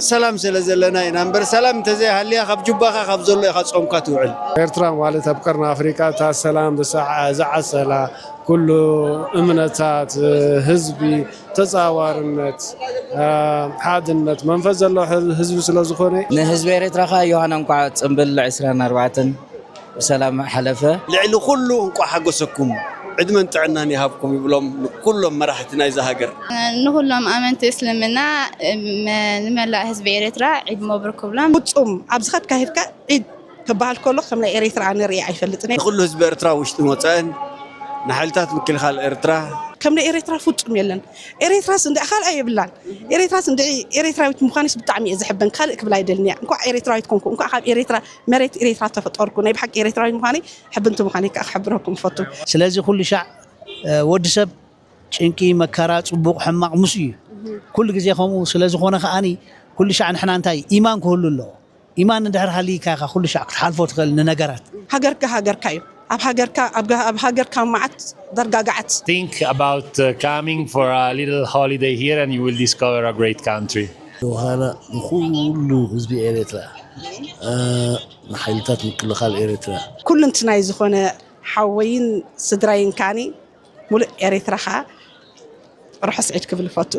ሰላም ስለ ዘለና ኢና እምበር ሰላም እንተዘይሃልያ ካብ ጁባኻ ካብ ዘሎ ኢኻ ጾምካ ትውዕል። ኤርትራ ማለት ኣብ ቀርኒ ኣፍሪቃ እታ ሰላም ዝዓሰላ ኩሉ እምነታት ህዝቢ ተጻዋርነት ሓድነት መንፈስ ዘለዎ ህዝቢ ስለ ዝኾነ። ንህዝቢ ኤሬትራ ከኣ ዮሃና እንቋዕ ጽንብል 24 ብሰላም ሓለፈ። ልዕሊ ኩሉ እንቋዕ ሓጎሰኩም ዕድመን ጥዕናን ይሃብኩም ይብሎም ንኩሎም መራሕቲ ናይዛ ሃገር። ንኹሎም ኣመንቲ እስልምና ንመላእ ህዝቢ ኤርትራ ዒድ መብሩክ እብሎም። ፍጹም ኣብ ዝኸድካ ሄድካ ዒድ ክበሃል ከሎ ከም ናይ ኤሪትራ ኣነ ርእየ ኣይፈልጥን እየ። ንኹሉ ህዝቢ ኤርትራ ውሽጥን ወጻእን ንሓይልታት ምክልኻል ኤርትራ። ከም ናይ ኤሪትራ ፍጹም የለን ኤሪትራስ እንድዒ ካልኣይ የብላን ኤሪትራስ እንድዒ ኤሪትራዊት ምዃነይስ ብጣዕሚ እየ ዝሕበን ካልእ ክብል ኣይደልን እየ እንኳዕ ኤሪትራዊት ኮንኩ እንኳዕ ካብ ኤሪትራ መሬት ኤሪትራ ተፈጠርኩ ናይ ብሓቂ ኤሪትራዊት ምዃነይ ሕብንቲ ምዃነይ ከኣ ክሕብረኩም እፈቱ። ስለዚ ኩሉ ሻዕ ወዲ ሰብ ጭንቂ መከራ ጽቡቕ ሕማቕ ምስኡ እዩ ኩሉ ግዜ ከምኡ ስለ ዝኾነ ከኣ ኩሉ ሻዕ ንሕና እንታይ ኢማን ክህሉ ኣለዎ ኢማን እንድሕር ሃልይካ ኢኻ ኩሉ ሻዕ ክትሓልፎ ትኽእል ንነገራት። ሃገርካ ሃገርካ እዩ ኣብ ሃገርካ ኣብ ሃገርካ ማዓት ዳርጋ ጋዓት። Think about coming for a little holiday here and you will discover a great country. ዮሃና ንኩሉ ህዝቢ ኤሬትራ ንሓይልታት ምክልኻል ኤሬትራ። ኩሉንትናይ ዝኾነ ሓወይን ስድራይን ከኣ ሙሉእ ኤሪትራ ከኣ ርሑስ ዒድ ክብል እፈቱ።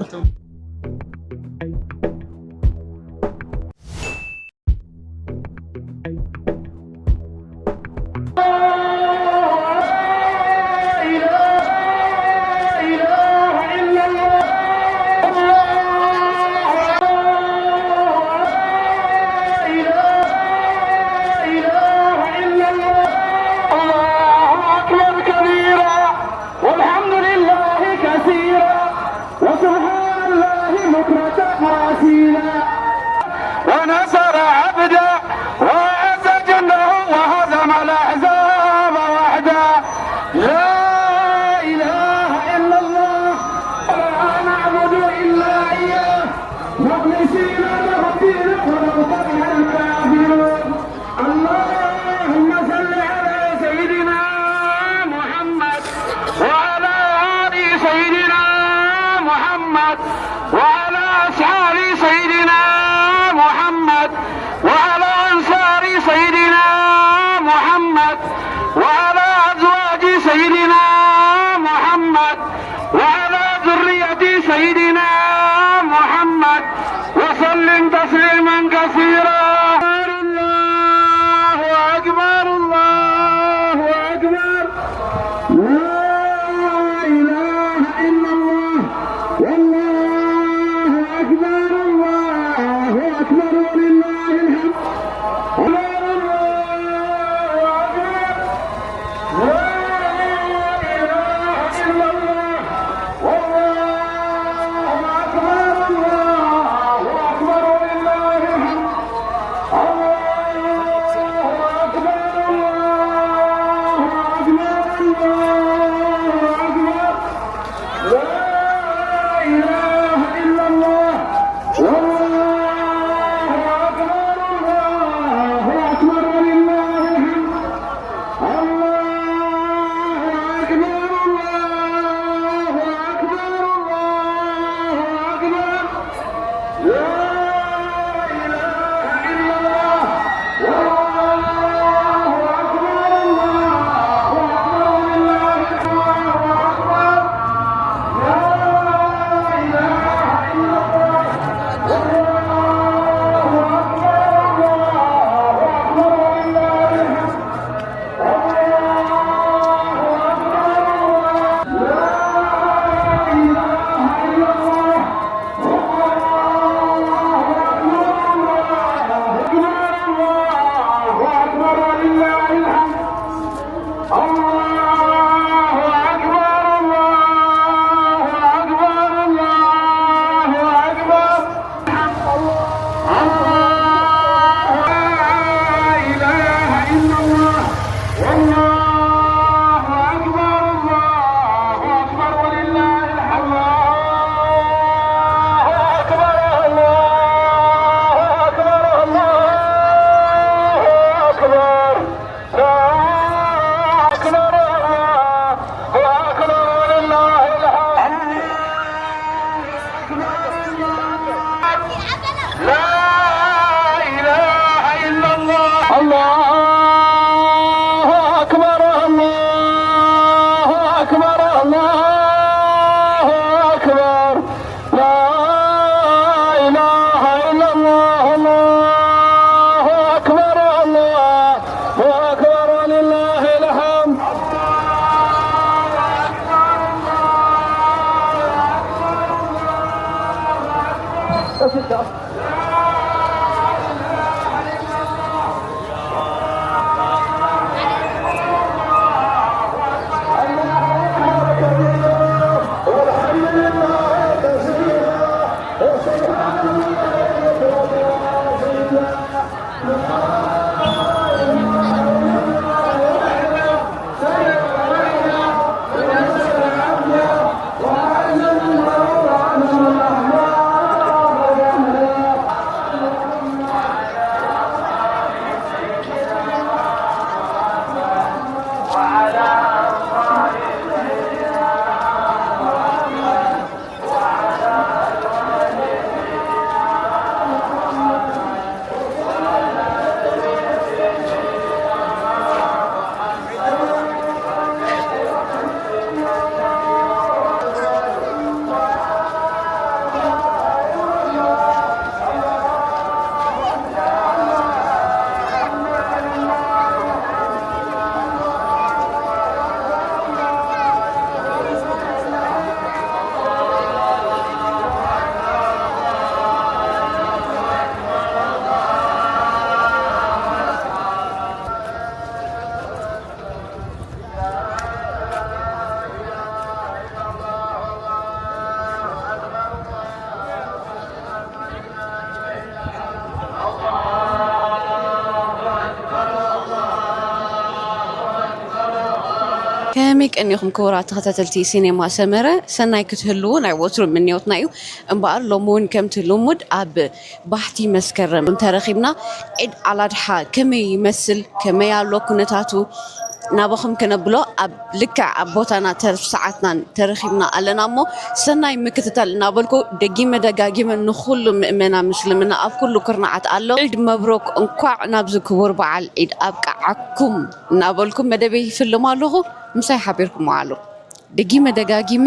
ከመይ ቀኒኹም ክቡራት ተኸታተልቲ ሲኔማ ሰመረ? ሰናይ ክትህልው ናይ ወትሩ ምንዮትና እዩ። እምበኣር ሎሚ እውን ከምቲ ልሙድ ኣብ ባሕቲ መስከረም ተረኺብና ዒድ ኣላድሓ ከመይ ይመስል፣ ከመይ ኣሎ ኩነታቱ ናባኹም ክነብሎ ኣብ ልክዕ ኣብ ቦታና ተርፍ ሰዓትናን ተረኺብና ኣለና እሞ ሰናይ ምክትታል እናበልኩ ደጊመ ደጋጊመ ንኩሉ ምእመና ምስልምና ኣብ ኩሉ ኩርናዓት ኣሎ ዒድ መብሮክ፣ እንኳዕ ናብዚ ክቡር በዓል ዒድ ኣብቅዓኩም እናበልኩ መደበይ ይፍልም ኣለኹ። ምሳይ ሓቢርኩም ዋዕሉ። ደጊመ ደጋጊመ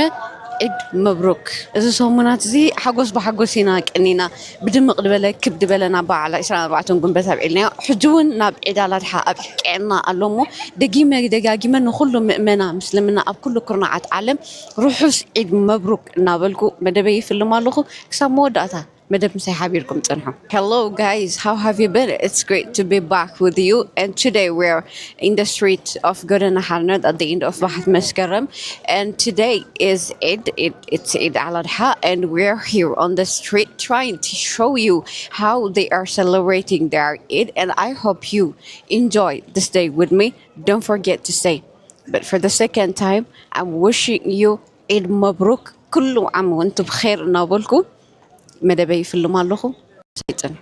ዒድ መብሩክ። እዚ ሰሙናት እዚ ሓጎስ ብሓጎስ ኢና ቀኒና፣ ብድምቕ ድበለ ክብ ድበለ ናብ በዓል 24 ጉንበት ኣብዒልናዮ። ሕጂ እውን ናብ ዒድ ኣላድሓ ኣብቂዕና ኣሎ እሞ ደጊመ ደጋጊመ ንኩሉ ምእመና ምስልምና ኣብ ኩሉ ኩርናዓት ዓለም ርሑስ ዒድ መብሩክ እናበልኩ መደበይ ይፍልም ኣለኹ። ክሳብ መወዳእታ መደብ ምሳይ ሓቢርኩም ፅንሑ። Hello guys, how have you been? It's great to be back with you, and today we're in the street of Godana Harnet at the end of Bahti Meskerem, and today is Eid, it's Eid al-Adha, and we're here on the street trying to show you how they are celebrating their Eid, and I hope you enjoy this day with me. Don't forget to say, but for the second time, I'm wishing you Eid Mabruk, كل عام وانتم بخير እናበልኩ መደበይ ይፍልም ኣለኹ። ይፅንሑ።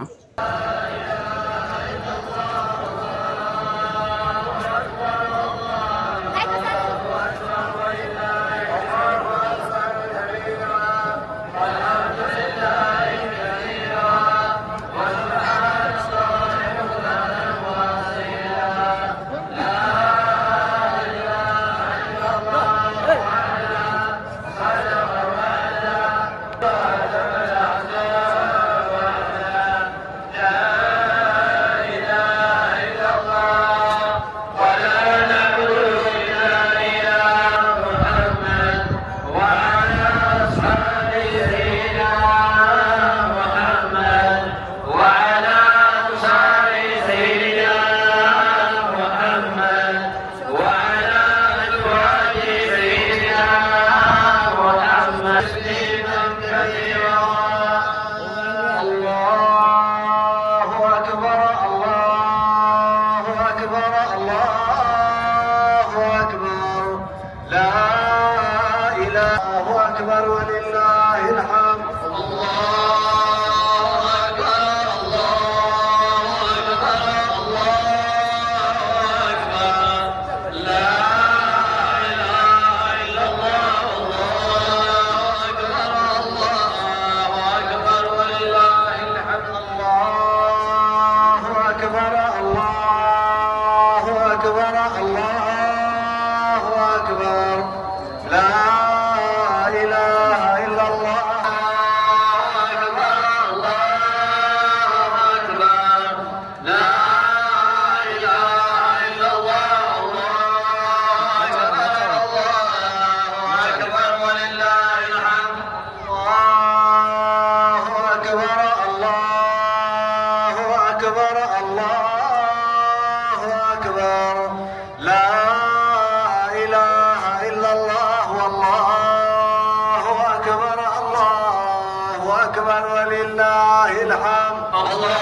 لا إله إلا الله. أكبر ولله الحمد. الله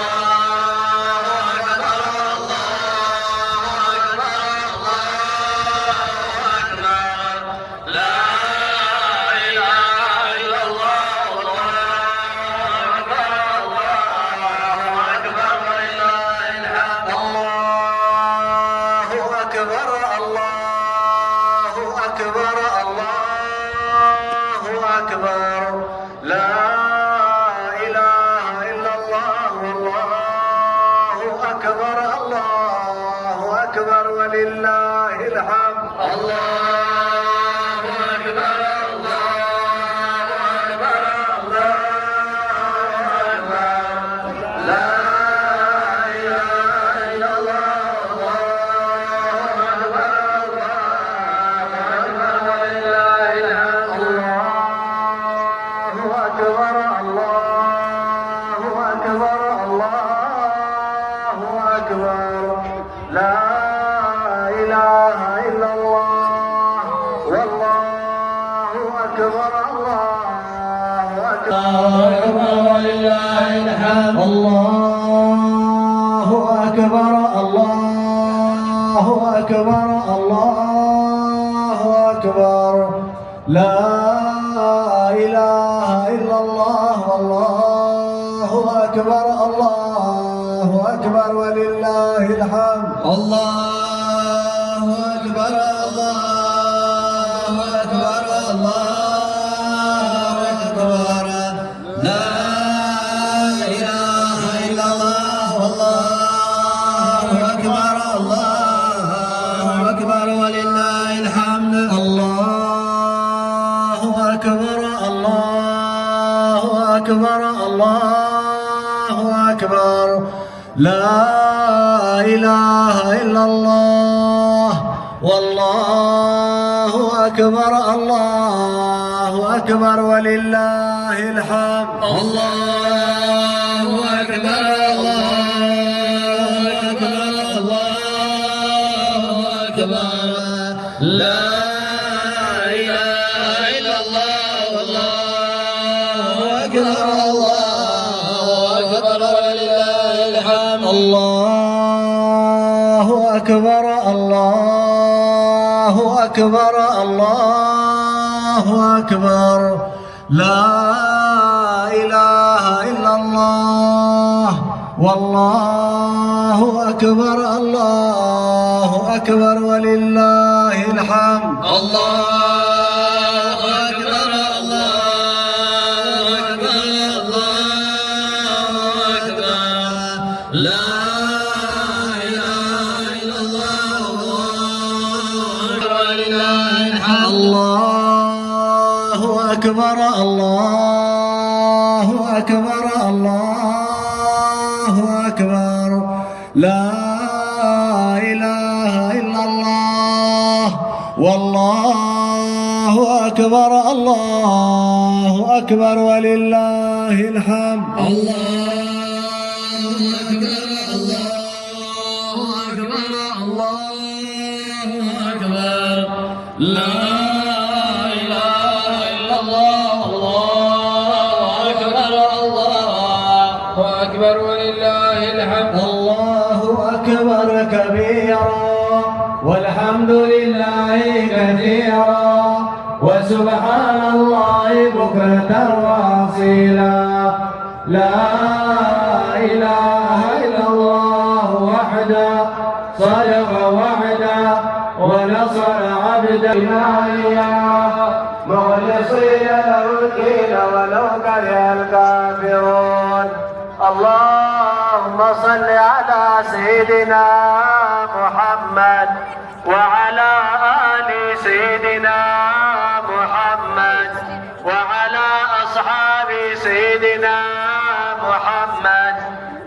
أكبر الله أكبر الله أكبر لا إله إلا الله الله أكبر الله أكبر ولله الحمد. الله أكبر الله أكبر الله أكبر لا إله إلا الله والله أكبر الله أكبر ولله الحمد. الله أكبر الله أكبر الله أكبر لا إله إلا الله الله أكبر الله أكبر ولله الحمد. الله أكبر الله أكبر الله أكبر لا إله إلا الله والله أكبر الله أكبر ولله الحمد. الله أكبر الله أكبر الله أكبر لا إله إلا الله والله أكبر الله أكبر ولله الحمد. الله أكبر الله أكبر الله أكبر لا إله إلا الله والله أكبر الله أكبر ولله الحمد. الله أكبر الله أكبر الله أكبر لا إله إلا الله والله أكبر الله أكبر ولله الحمد. الله أكبر الله أكبر الله أكبر لا إله إلا الله والله أكبر الله أكبر ولله الحمد. الله أكبر الله أكبر الله أكبر لا إله إلا الله والله أكبر الله أكبر ولله الحمد. الله أكبر الله أكبر الله أكبر لا إله إلا الله ولله الحمد. الله أكبر الله أكبر الله أكبر لا إله إلا الله والله أكبر الله أكبر ولله الحمد. الله أكبر الله أكبر الله أكبر لا إله إلا الله الله أكبر الله أكبر ولله الحمد. الله أكبر كبيرا والحمد لله كثيرا وسبحان الله بكرة وأصيلا. لا إله إلا الله وحده صدق وعده ونصر عبده مخلصين له الدين ولو كره الكافرون. اللهم صل على سيدنا محمد وعلى آل سيدنا محمد وعلى أصحاب سيدنا محمد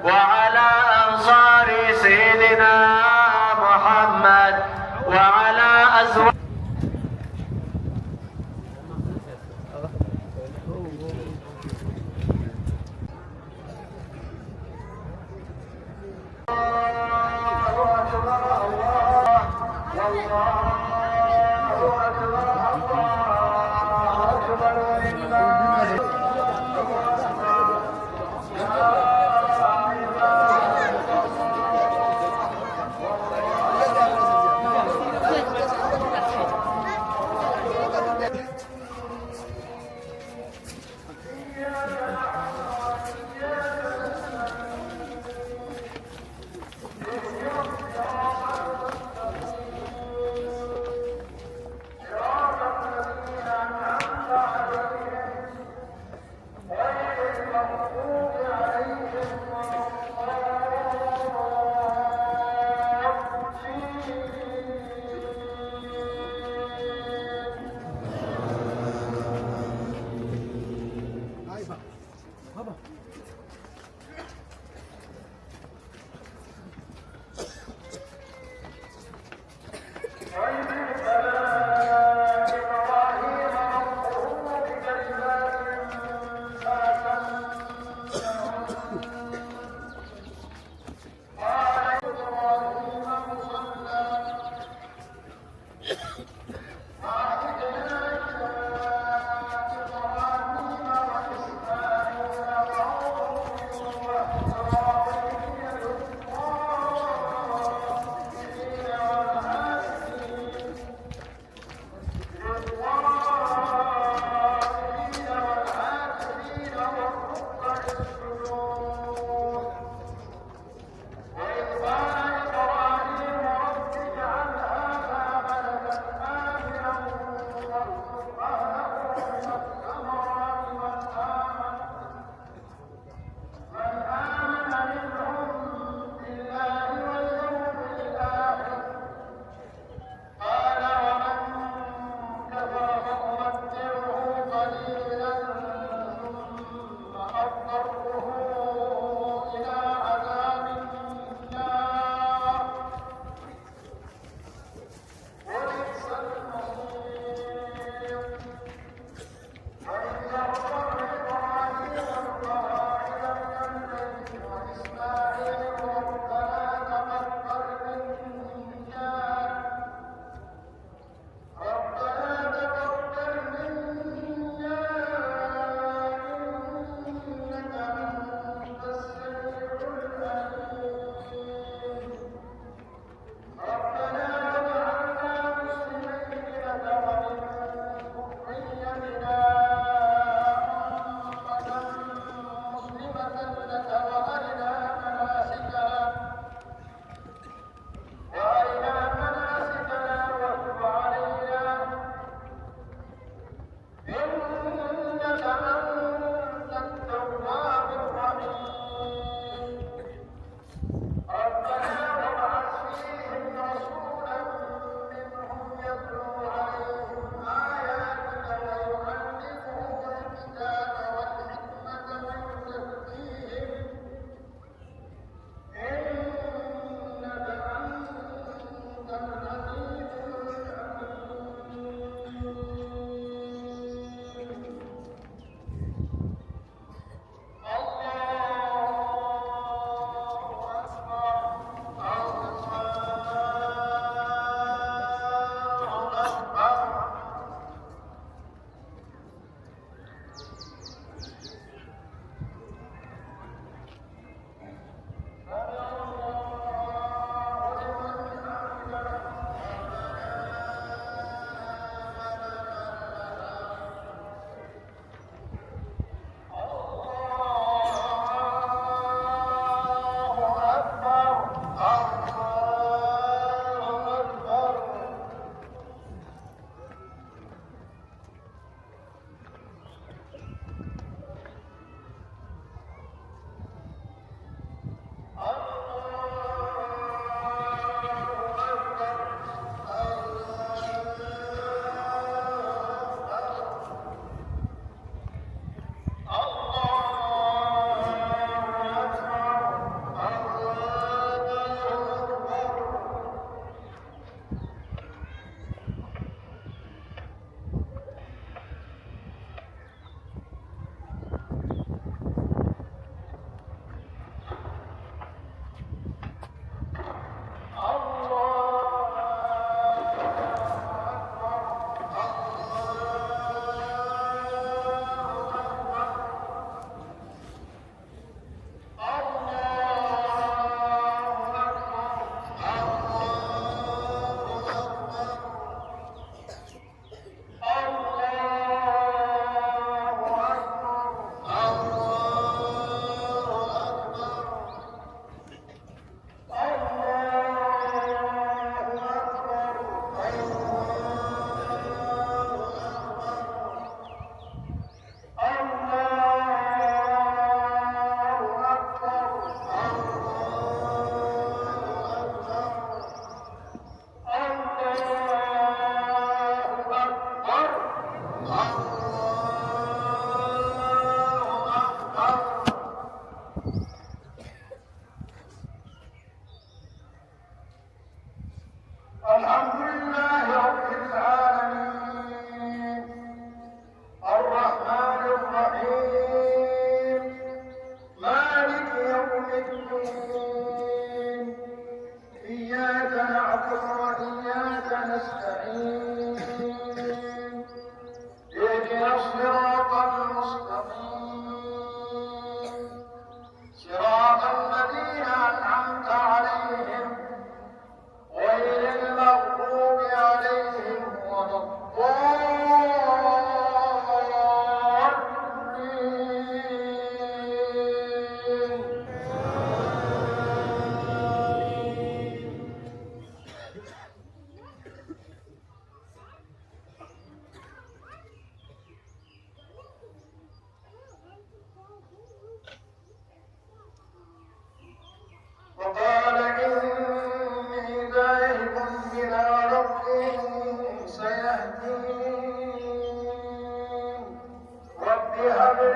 وعلى أنصار سيدنا محمد وعلى أزواج الله أكبر ولله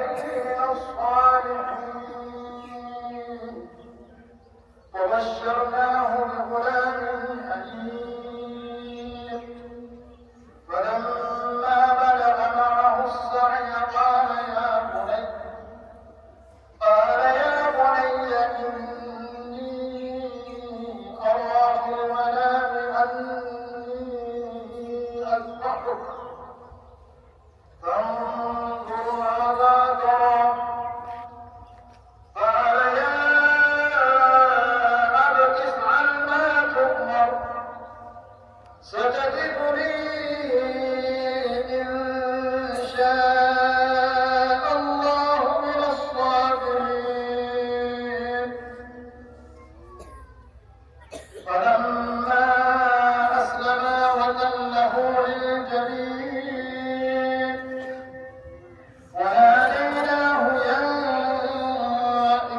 من الصالحين. وبشرناه بغلام حليم. فلما بلغ معه السعي قال يا بني إني أرى في المنام أني أذبحك فانظر ماذا ترى. قال يا أبت افعل ما تؤمر، ستجدني إن شاء الله من الصابرين. فلما أسلما وتله للجبين وناديناه يا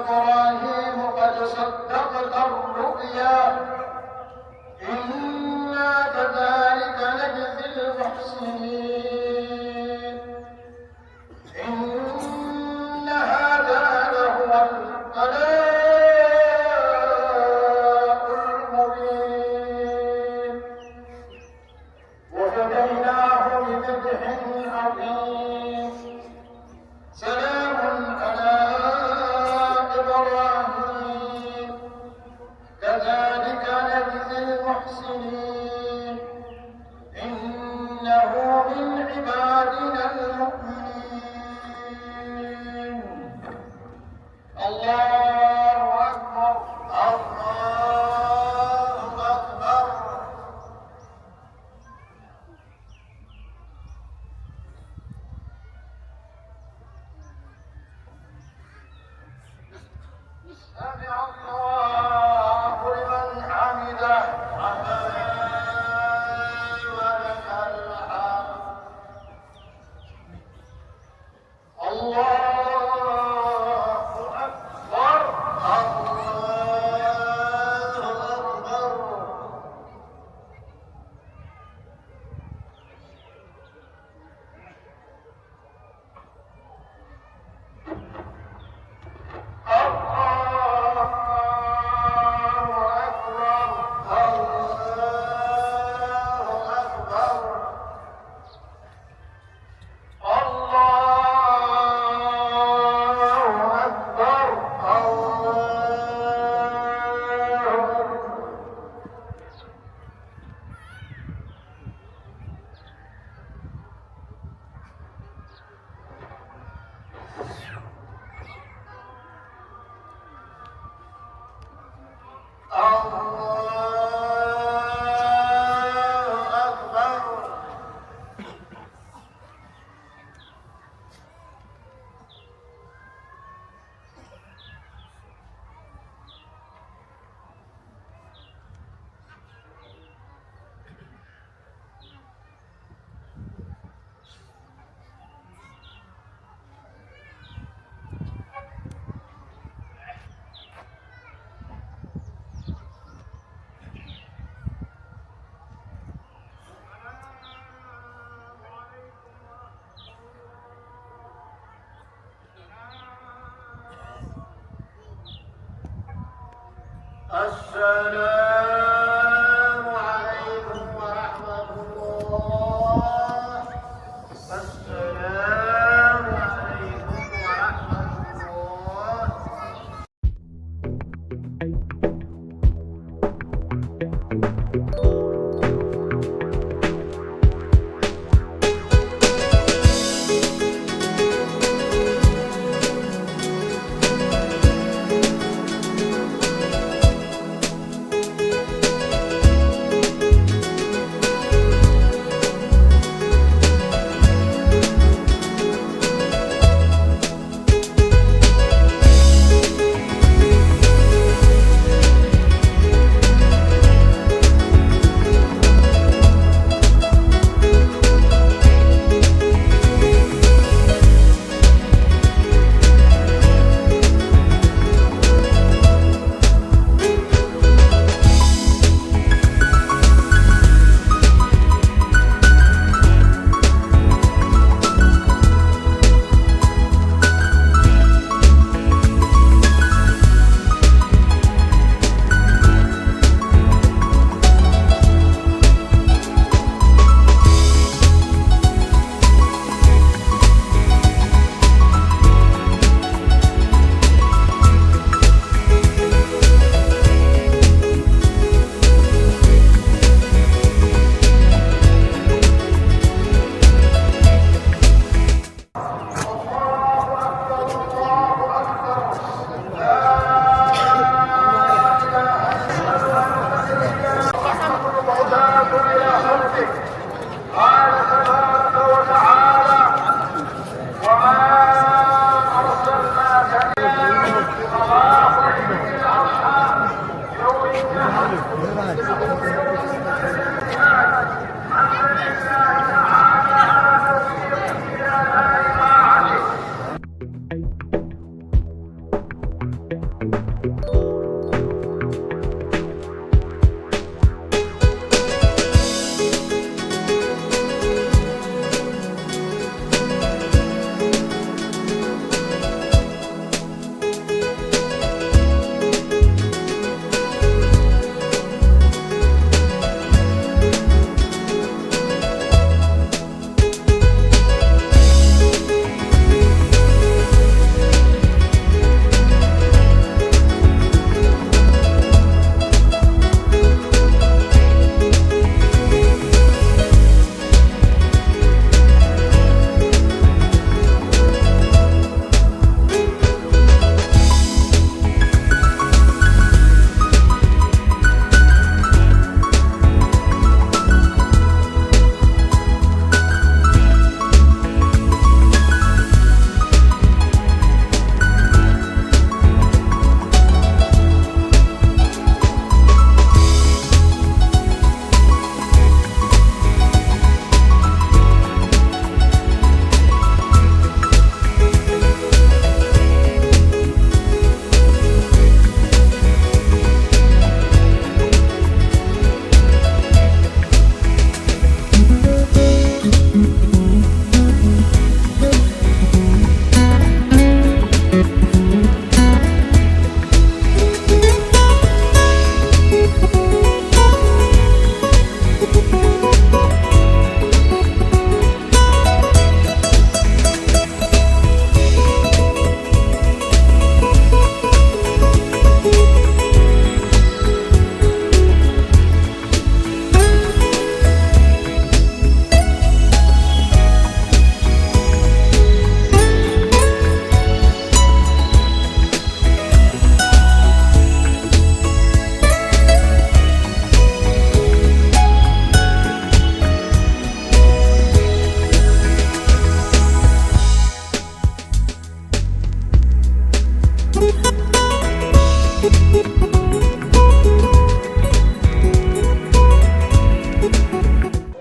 إبراهيم قد صدقت الرؤيا، إنا كذلك نجزي المحسنين. إن هذا لهو البلاء المبين. وفديناه بذبح عظيم. سلام على إبراهيم. كذلك نجزي المحسنين. إنه من عبادنا المؤمنين. الله أكبر، الله أكبر. سمع الله لمن حمده. ربنا ولك الحمد. الله أكبر، الله أكبر. الله أكبر، الله أكبر. الله أكبر، الله أكبر. الله أكبر. السلام عليكم ورحمة الله. السلام عليكم ورحمة الله.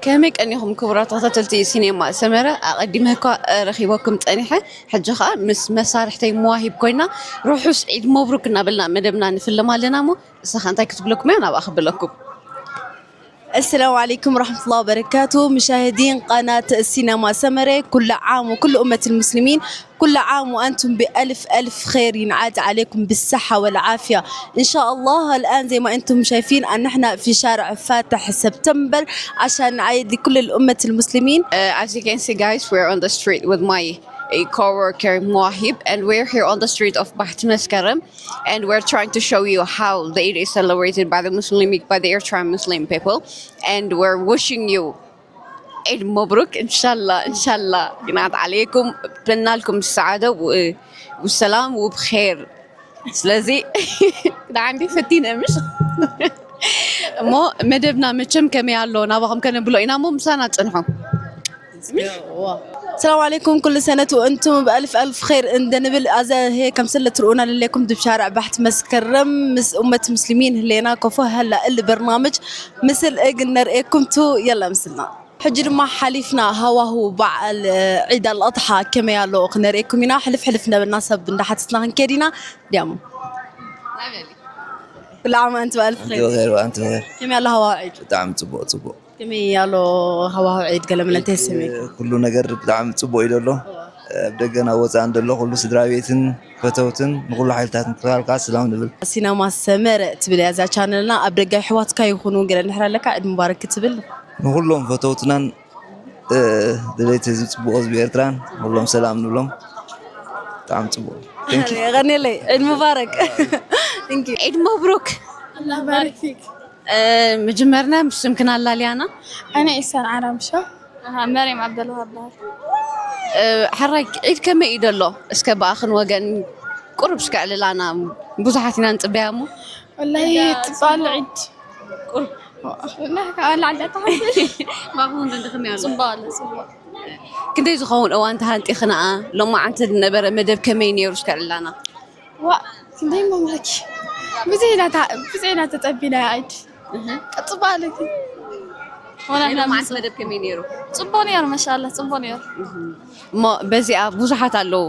ከመይ ቀኒኹም ክቡራት ተኸታተልቲ ሲኔማ ሰመረ? ኣቐዲመ እኳ ረኺበኩም ፀኒሐ፣ ሕጂ ከዓ ምስ መሳርሕተይ መዋሂብ ኮይና ርሑስ ዒድ መብሩክ እናበልና መደብና ንፍልም ኣለና። እሞ እስኻ እንታይ ክትብለኩም እያ ናብኣ ክብለኩም። السلام عليكم ورحمة الله وبركاته، مشاهدين قناة السينما سمرة، كل عام وكل أمة المسلمين كل عام وأنتم بألف ألف خير، ينعاد عليكم بالصحة والعافية إن شاء الله. الآن زي ما أنتم شايفين أن احنا في شارع فاتح سبتمبر عشان نعيد لكل الأمة المسلمين. As you can see, guys, we're on the street with my co-worker Muahib, and we're here on the street of Bahti Meskerem, and we're trying to show you how the Eid is celebrated by the Muslim, by the Eritrean Muslim people, and we're wishing you عيد مبروك إن شاء الله، إن شاء الله ينعاد عليكم، بتمنى لكم السعادة والسلام وبخير. ስለዚ عندي ፈቲነ ምሽ እሞ መደብና መቸም ከመይ ኣሎ ናባኹም ከነብሎ ኢና እሞ ምሳና ፅንሑ። السلام عليكم، كل سنة وأنتم بألف ألف خير. اندنبل أزا هي كم سلة ترؤونا لكم بشارع بحت مسكرم مس أمة مسلمين هلينا كفو هلا البرنامج مثل اجن نرئيكم تو يلا مثلنا ሕጂ ድማ ሓሊፍና ሃዋህው በዓል ዒድ ኣልኣድሓ ከመይ ኣሎ ክነርእየኩም ኢና። ሕልፍ ሕልፍ ነበልና ሰብ እንዳሓተትና ክንከድ ኢና። ዲያሞ كل عام وأنت بألف خير. بخير وأنت بخير. ከመይ ኣሎ ሃዋህው ዒድ? ብጣዕሚ ፅቡቅ ፅቡቅ። ከመይ ኣሎ ሃዋህው ዒድ ገለ መለ እንታይ ይሰመይካ? ኩሉ ነገር ብጣዕሚ ፅቡቅ እዩ ዘሎ። ኣብ ደገን ኣብ ወፃእን ዘሎ ኩሉ ስድራ ቤትን ፈተውትን ንኩሉ ሓይልታት ምክልኻል ከዓ ሰላም ንብል። ሲነማ ሰመረ ትብል እያ እዛ ቻነልና። ኣብ ደገ ኣሕዋትካ ይኹኑ ገለ እንድሕር ኣለካ ዒድ ሙባረክ ክትብል። ንኩሎም ፈተውትናን ድሌት ህዝቢ ፅቡቅ ህዝቢ ኤርትራን ኩሎም ሰላም ንብሎም። ብጣዕሚ ፅቡቅ። غني عيد مبارك. عيد مبروك. الله يبارك فيك. መጀመርና ምስ ስምክና ኣላልያና። أنا إيسان عرمشة. مريم عبد الوهاب. ሕራይ ዒድ ከመይ እዩ ደሎ? እስከ ብኣኽን ወገን ቁርብ እስከ ዕልላና፣ ብዙሓት ኢና ንፅበያ እሞ። والله ፅባል عيد ቁርብ ፅቡቅ ኣሎ ፅቡቅ። ክንደይ ዝኸውን እዋን ተሃንጢኽንኣ? ሎማዓንቲ ዝነበረ መደብ ከመይ ነይሩ እስከ ዕልላና። ዋ ክንደይ መምለኪ ብዙሕ ኢና ተፀቢና ዒድ ፅቡቅ ኣሎ። ሎማዓንቲ መደብ ከመይ ነይሩ? ፅቡቅ ነይሩ፣ ማሻአላህ ፅቡቅ ነይሩ። እሞ በዚኣ ብዙሓት ኣለዉ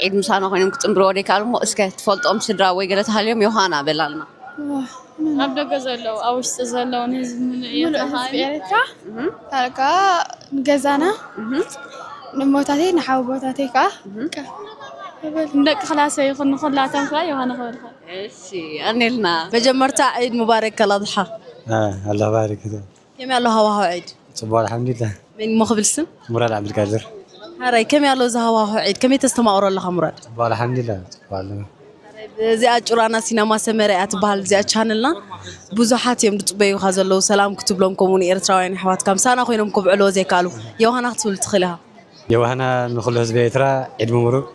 ዒድ ምሳና ኮይኖም ክፅምብርዎ ደይከኣሉ እሞ እስከ ትፈልጦም ስድራ ወይ ገለ ተሃልዮም ዮሃና በላልና። ኣብ ደገ ዘለው ኣብ ውሽጢ ዘለውን ህዝቢ ሙሉእ ህዝቢ ኤርትራ ካልእ ከዓ ንገዛና ንሞታተይ ንሓወቦታተይ ከዓ ንደቂ ክላሰ ይኹን ንኩላቶም ከዓ ዮሃና ክብል ክእል። እሺ ኣኔልና። መጀመርታ عيد مبارك الأضحى. الله بارك. ከመይ ኣሎ ሃዋህው ዒድ? ፅቡቅ الحمد لله. መን እሞ ክብል ስም? ሙራድ ዓብድልቃድር። ሃራይ ከመይ ኣሎ እዚ ሃዋህው ዒድ? ከመይ ተስተማቕሮ ኣለኻ ሙራድ? ፅቡቅ الحمد لله ፅቡቅ ኣለና። እዚኣ ጩራና ሲነማ ሰመረ እያ ትበሃል እዚኣ ቻነልና። ብዙሓት እዮም ዝፅበዩካ ዘለው ሰላም ክትብሎም፣ ከምኡ ንኤርትራውያን ኣሕዋትካ ምሳና ኮይኖም ከብዕልዎ ዘይከኣሉ የውሃና ክትብል ትኽእል ኢኻ። የዋህና ንኩሉ ህዝቢ ኤርትራ ዒድ ምብሩክ።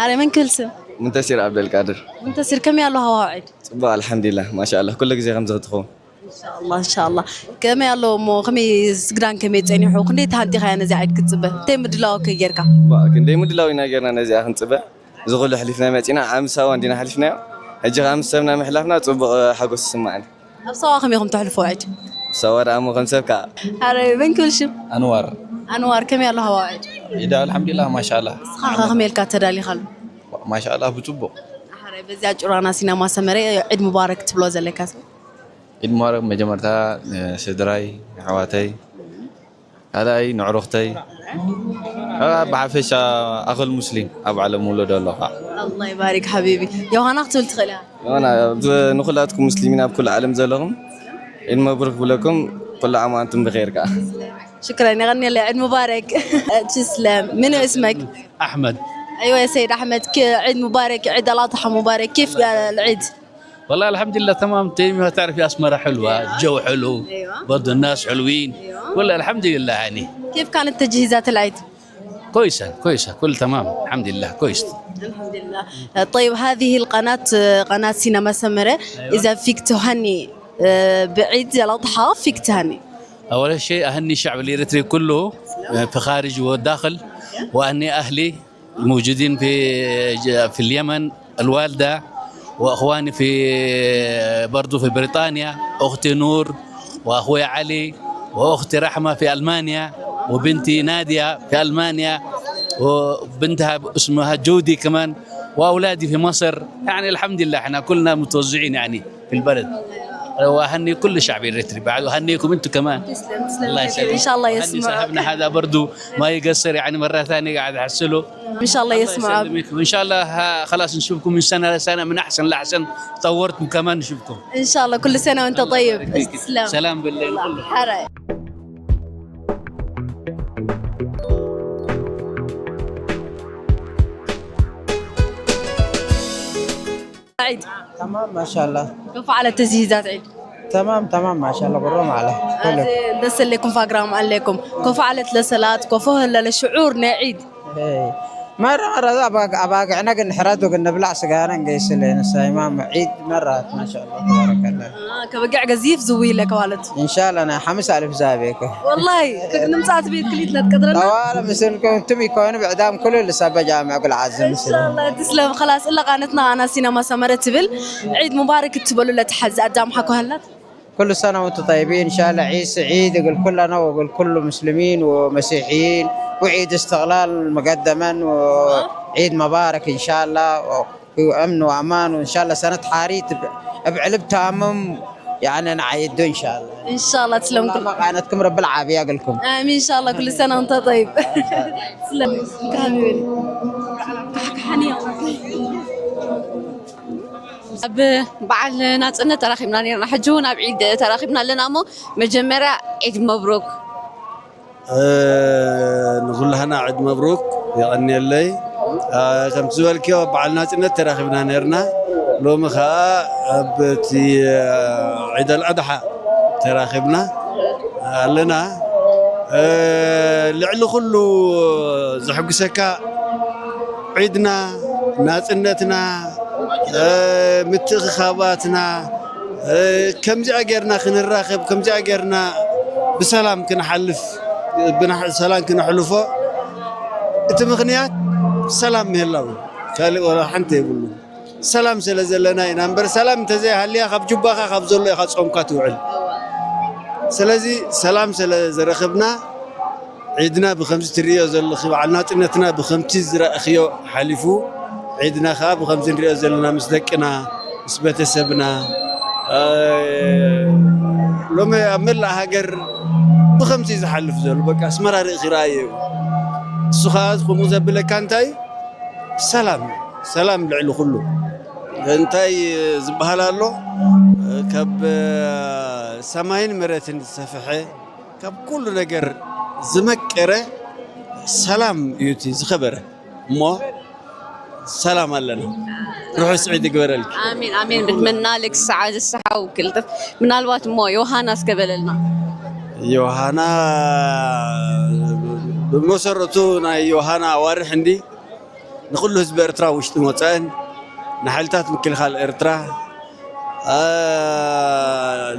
ሃራይ መን ክብል ስም? منتصر عبد القادر. منتصر ከመይ ኣሎ ሃዋህው ዒድ? ፅቡቅ الحمد لله ما شاء الله ኩሉ ግዜ ከምዚ ክትኸውን። إن شاء الله إن شاء الله. ከመይ ኣሎ እሞ ከመይ ስግዳን ከመይ ፀኒሑ? ክንደይ ተሃንጢኻ እያ ነዚ ዒድ ክትፅበ? እንታይ ምድላው ከ ጌርካ? ክንደይ ምድላው ኢና ጌርና ነዚኣ ክንፅበ። እዚ ኩሉ ሕሊፍና መፂና ዓሚ ሳዋ እንዲና ሓሊፍናዮ፣ ሕጂ ከዓ ምስ ሰብና ምሕላፍና ፅቡቅ ሓጎስ ይስማዓኒ። ኣብ ሰዋ ከመይ ኢኹም ተሕልፎ ዒድ? ሰዋ ደኣ እሞ ከም ሰብካ። ሃራይ መን ክብል ሽም? አንዋር። አንዋር ከመይ ኣሎ ሃዋህው ዒድ? ዒዳ الحمد لله ما شاء الله. ንስኻ ኸ ከመይ ኢልካ ተዳሊኻሉ? ما شاء الله ብፅቡቅ። ሃራይ በዚኣ ጩራና ሲነማ ሰመረ ዒድ ሙባረክ ትብሎ ዘለካ ሰብ? ዒድ ሙባረክ መጀመርታ ስድራይ ኣሕዋተይ፣ ካልኣይ ንዕሩኽተይ፣ ብሓፈሻ ኣኽል ሙስሊም ኣብ ዓለም ውለዶ ኣሎ ከዓ። الله يبارك حبيبي. ዮሃና ክትብል ትኽእል ኢኻ። ዮሃና ንኩላትኩም ሙስሊሚን ኣብ ኩሉ ዓለም ዘለኹም عيد مبروك ብለኩም፣ كل عام وأنتم بخير ከዓ። شكرا يغني لي عيد مبارك. تسلم. من اسمك؟ احمد. ايوه يا سيد احمد، عيد مبارك، عيد الاضحى مبارك. كيف العيد؟ والله الحمد لله تمام. تيمي تعرف يا اسمره حلوه، الجو حلو. برضو الناس حلوين. والله الحمد لله يعني. كيف كانت تجهيزات العيد؟ كويسه كويسه، كل تمام الحمد لله كويس. الحمد لله. طيب هذه القناة قناة سينما سمرة. إذا فيك تهني بعيد الأضحى فيك تهني. اول شيء اهني الشعب الاريتري كله في خارج والداخل، واهني اهلي الموجودين في اليمن، الوالده. واخواني في برضو في بريطانيا، اختي نور واخوي علي واختي رحمه في المانيا، وبنتي ناديه في المانيا، وبنتها اسمها جودي كمان، واولادي في مصر. يعني الحمد لله احنا كلنا متوزعين يعني في البلد. واهني كل شعب الاريتري بعد، واهنيكم انتم كمان. تسلم تسلم. الله كثير. يسلمك. ان شاء الله وأهني يسمعوا. صاحبنا هذا برضو ما يقصر، يعني مره ثانيه قاعد احسله. ان شاء الله يسمعوا. يسلمك، وان شاء الله خلاص نشوفكم من سنه لسنه، من احسن لاحسن، طورتم كمان نشوفكم. ان شاء الله كل سنه وانت طيب. فيك. تسلم. سلام بالليل كله. حرق. عيد. تمام ما شاء الله. كيف على التجهيزات عيد؟ تمام تمام ما شاء الله، بالرغم على كله. دس لكم فاقرام عليكم كيف على لسلات كيف هلا لشعورنا عيد؟ إيه. مرة مرة أباك عنق نحرد وقلنا بلع سجارة نقيس لنا سايمام عيد مرة ما شاء الله تبارك الله. كبقع قزيف زويلة كوالت. إن شاء الله أنا 5000 زابيك. والله كنا مساعد بيت كليت لا تقدرنا. طوال مثلكم تمي كون بعدام كل اللي سابا جامع كل عزم. ان شاء الله تسلم. خلاص الا قانتنا انا سينما سمرة تبل عيد مبارك تبلوا لا تحز قدام حكوا هلا. كل سنة وأنتم طيبين إن شاء الله، عيد سعيد يقول كلنا ويقول كل مسلمين ومسيحيين، وعيد استقلال مقدما، وعيد مبارك إن شاء الله، وأمن وأمان، وإن شاء الله سنة حاريت بعلب تامم يعني نعيدوا إن شاء الله. ان شاء الله تسلم. كل قناتكم رب العافية لكم. امين ان شاء الله، كل سنه وانت طيب. تسلم حبيبي. ኣብ በዓል ናፅነት ተራኺብና ነርና፣ ሕጂ እውን ኣብ ዒድ ተራኺብና ኣለና። እሞ መጀመርያ ዒድ መብሩክ። ንኩላህና ዕድ መብሩክ፣ ይቐኒየለይ። ከምቲ ዝበልክዮ በዓል ናፅነት ተራኺብና ነርና፣ ሎሚ ከዓ ኣብቲ ዒድ ኣልኣድሓ ተራኺብና ኣለና። ልዕሊ ኩሉ ዘሐጉሰካ ዒድና፣ ናፅነትና፣ ምትእኽኻባትና፣ ከምዚኣ ጌርና ክንራኸብ፣ ከምዚኣ ጌርና ብሰላም ክንሓልፍ፣ ሰላም ክነሕልፎ፣ እቲ ምክንያት ሰላም ምህላው እዩ። ካሊእ ወላ ሓንቲ የብሉ። ሰላም ስለ ዘለና ኢና እምበር ሰላም እንተዘይሃልያ ካብ ጅባኻ ካብ ዘሎ ኢኻ ፆምካ ትውዕል። ስለዚ ሰላም ስለ ዝረኽብና ዒድና ብከምዚ ትሪኦ ዘለኺ፣ በዓል ናፅነትና ብከምቲ ዝረአኽዮ ሓሊፉ፣ ዒድና ከዓ ብከምዚ ንሪኦ ዘለና ምስ ደቅና ምስ ቤተሰብና። ሎሚ ኣብ መላእ ሃገር ብከምዚ ዝሓልፍ ዘሎ በቃ ኣስመራ ርእኺ ረኣየ እዩ። እሱ ከዓ ከምኡ ዘብለካ እንታይ እዩ? ሰላም፣ ሰላም ልዕሊ ኩሉ። እንታይ ዝበሃል ኣሎ፣ ካብ ሰማይን መሬትን ዝሰፍሐ፣ ካብ ኩሉ ነገር ዝመቀረ ሰላም እዩ እቲ ዝኸበረ። እሞ ሰላም ኣለና። ርሑስ ዒድ ይግበረልክ። ኣሜን ኣሜን። بتمنى لك السعادة الصحة وكل طف ምናልባት እሞ ዮሃና እስከበለልና። ዮሃና ብመሰረቱ ናይ ዮሃና ኣዋርሕ እንዲ ንኩሉ ህዝቢ ኤርትራ ውሽጥን ወፃእን፣ ንሓይልታት ምክልኻል ኤርትራ፣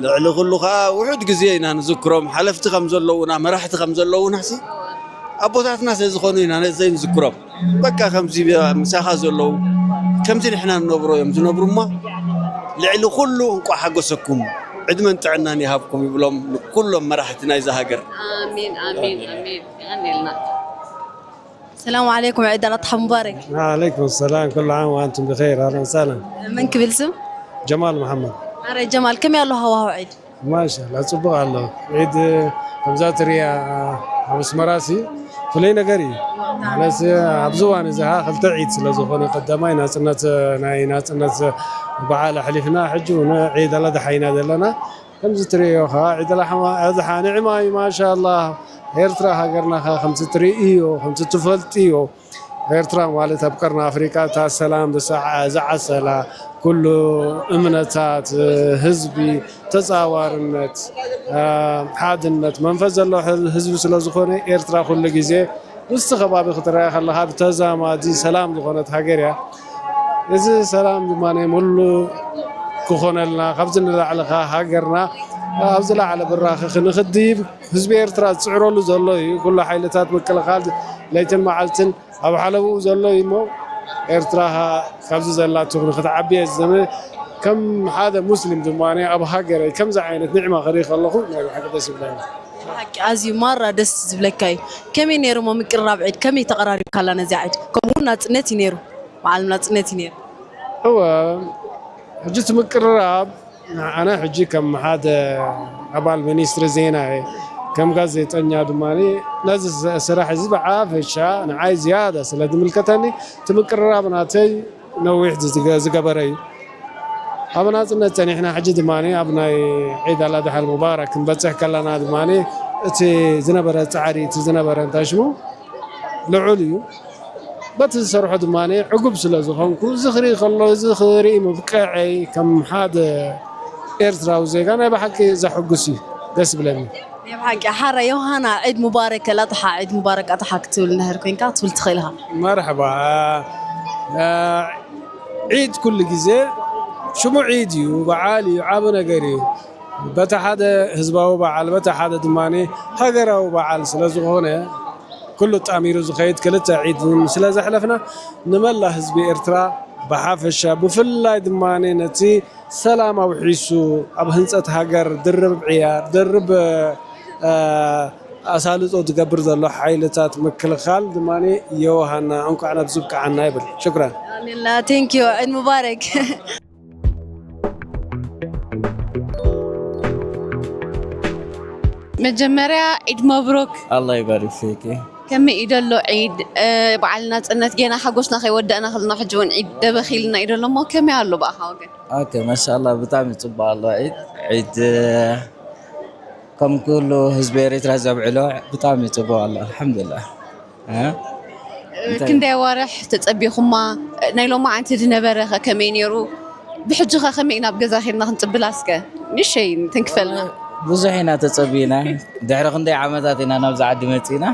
ልዕሊ ኩሉ ከዓ ውሑድ ግዜ ኢና ንዝክሮም። ሓለፍቲ ከም ዘለውና፣ መራሕቲ ከም ዘለውና ሲ ኣቦታትና ስለ ዝኾኑ ኢና ዘይንዝክሮም። በቃ ከምዚ ምሳኻ ዘለው፣ ከምዚ ንሕና ንነብሮ እዮም ዝነብሩ። እሞ ልዕሊ ኩሉ እንቋ ሓጎሰኩም፣ ዕድመን ጥዕናን ይሃብኩም ይብሎም ንኩሎም መራሕቲ ናይዛ ሃገር። ኣሜን ኣሜን ኣሜን፣ ይቐኒልና። السلام عليكم، عيد الاضحى مبارك. عليكم السلام، كل عام وأنتم بخير، أهلا وسهلا. من كبل ስም؟ جمال محمد. ኣረ ጀማል፣ ከመይ ኣሎ ሃዋህው ዒድ? ما شاء الله ፅቡቅ ኣሎ ዒድ። ከምዛ ትሪያ ኣብ ኣስመራሲ ፍሉይ ነገር እዩ። ማለት ኣብዚ እዋን እዚ ከዓ ክልተ ዒድ ስለ ዝኾነ፣ ቀዳማይ ናፅነት ናይ ናፅነት በዓል ኣሕሊፍና፣ ሕጂ እውን ዒድ ኣልኣድሓ ኢና ዘለና። ከምዚ ትሪኦ ከዓ ዒድ ኣልኣድሓ ንዕማ እዩ፣ ما شاء الله። ኤርትራ ሃገርና ከዓ ከምቲ ትርእዮ ከምቲ ትፈልጥዮ ኤርትራ ማለት ኣብ ቀርኒ ኣፍሪቃ እታ ሰላም ዝዓሰላ፣ ኩሉ እምነታት ህዝቢ ተፃዋርነት ሓድነት መንፈስ ዘለዎ ህዝቢ ስለ ዝኾነ፣ ኤርትራ ኩሉ ግዜ ምስቲ ከባቢ ክትረአ ከለካ ብተዛማዲ ሰላም ዝኾነት ሃገር እያ። እዚ ሰላም ድማ ሙሉእ ክኾነልና፣ ካብዚ ንላዕሊ ከዓ ሃገርና ኣብ ዝለዓለ ብራኸ ንክድይብ ህዝቢ ኤርትራ ዝፅዕረሉ ዘሎ እዩ። ኩሉ ሓይልታት ምክልኻል ለይትን መዓልትን ኣብ ሓለብኡ ዘሎ እዩ። እሞ ኤርትራ ካብዚ ዘላቶ ንክትዓቢ እየ ዝደሊ። ከም ሓደ ሙስሊም ድማ ኣብ ሃገረይ ከምዚ ዓይነት ኒዕማ ክርኢ ከለኹ ናይ ብሓቂ ደስ ይብለኒ። ብሓቂ ኣዝዩ ማራ ደስ ዝብለካ እዩ። ከመይ ነይሩ እሞ ምቅርራብ ዒድ ከመይ ተቐራሪብካላ ነዚኣ ዒድ? ከምኡ ናጽነት እዩ ነይሩ፣ በዓል ናጽነት እዩ ነይሩ። እወ፣ ሕጂ እቲ ምቅርራብ ኣነ ሕጂ ከም ሓደ ኣባል ሚኒስትሪ ዜና እየ፣ ከም ጋዜጠኛ ድማ ነዚ ስራሕ እዚ ብሓፈሻ ንዓይ ዝያዳ ስለ ዝምልከተኒ እቲ ምቅርራብ ናተይ ነዊሕ ዝገበረ እዩ። ኣብ ናጽነት ጸኒሕና፣ ሕጂ ድማ ኣብ ናይ ዒድ ኣል ኣድሓ ሙባረክ ክንበጽሕ ከለና ድማ እቲ ዝነበረ ጻዕሪ እቲ ዝነበረ እንታይ ሽሙ ልዑል እዩ። በቲ ዝሰርሖ ድማ ዕጉብ ስለ ዝኾንኩ እዚ ክርኢ ከሎ እዚ ክርኢ ምብቅዐይ ከም ሓደ ኤርትራዊ ዜጋ ናይ ብሓቂ ዘሐጉስ እዩ፣ ደስ ይብለኒ። ናይ ብሓቂ። ሓራ ዮሃና፣ ዒድ ሙባረክ ኣልኣድሓ፣ ዒድ ሙባረክ ኣድሓ ክትብል እንድሕር ኮንካ ክትብል ትኽእል ኢኻ። መርሓባ። ዒድ ኩሉ ግዜ ሽሙ ዒድ እዩ፣ በዓል እዩ፣ ዓቢ ነገር እዩ። በቲ ሓደ ህዝባዊ በዓል በቲ ሓደ ድማ ሃገራዊ በዓል ስለ ዝኾነ ኩሉ ጣሚሩ ዝኸይድ ክልተ ዒድ ስለ ዘሕለፍና ንመላእ ህዝቢ ኤርትራ ብሓፈሻ ብፍላይ ድማ ነቲ ሰላም ኣውሒሱ ኣብ ህንፀት ሃገር ድርብ ዕያር ድርብ ኣሳልጦ ዝገብር ዘሎ ሓይልታት ምክልኻል ድማ የውሃና፣ እንኳዕ ናብዚ ኣብቅዓና ይብል። شكرا። Thank you፣ ዒድ ሙባረክ። መጀመርያ ዒድ መብሩክ። الله يبارك فيك። ከመይ እዩ ደሎ ዒድ በዓል ናፅነት? ገና ሓጎስና ከይወዳእና ከለና ሕጂ እውን ዒድ ደበኺልና እዩ ደሎ እሞ ከመይ ኣሎ ብኣኻ ወገን? Okay፣ ما شاء الله፣ ብጣዕሚ ፅቡቅ ኣሎ። ዒድ ከም ኩሉ ህዝቢ ኤርትራ ዘብዕሎ ብጣዕሚ ፅቡቅ ኣሎ፣ الحمد لله። ክንደይ ኣዋርሕ ተፀቢኹማ? ናይ ሎማዓንቲ ዝነበረ ኸ ከመይ ነይሩ? ብሕጂ ኸ ከመይ ኢና ኣብ ገዛ ኬድና ክንፅብላ? እስከ ንእሸይ ትንክፈልና። ብዙሕ ኢና ተፀቢና። ድሕሪ ክንደይ ዓመታት ኢና ናብዚ ዓዲ መፂና።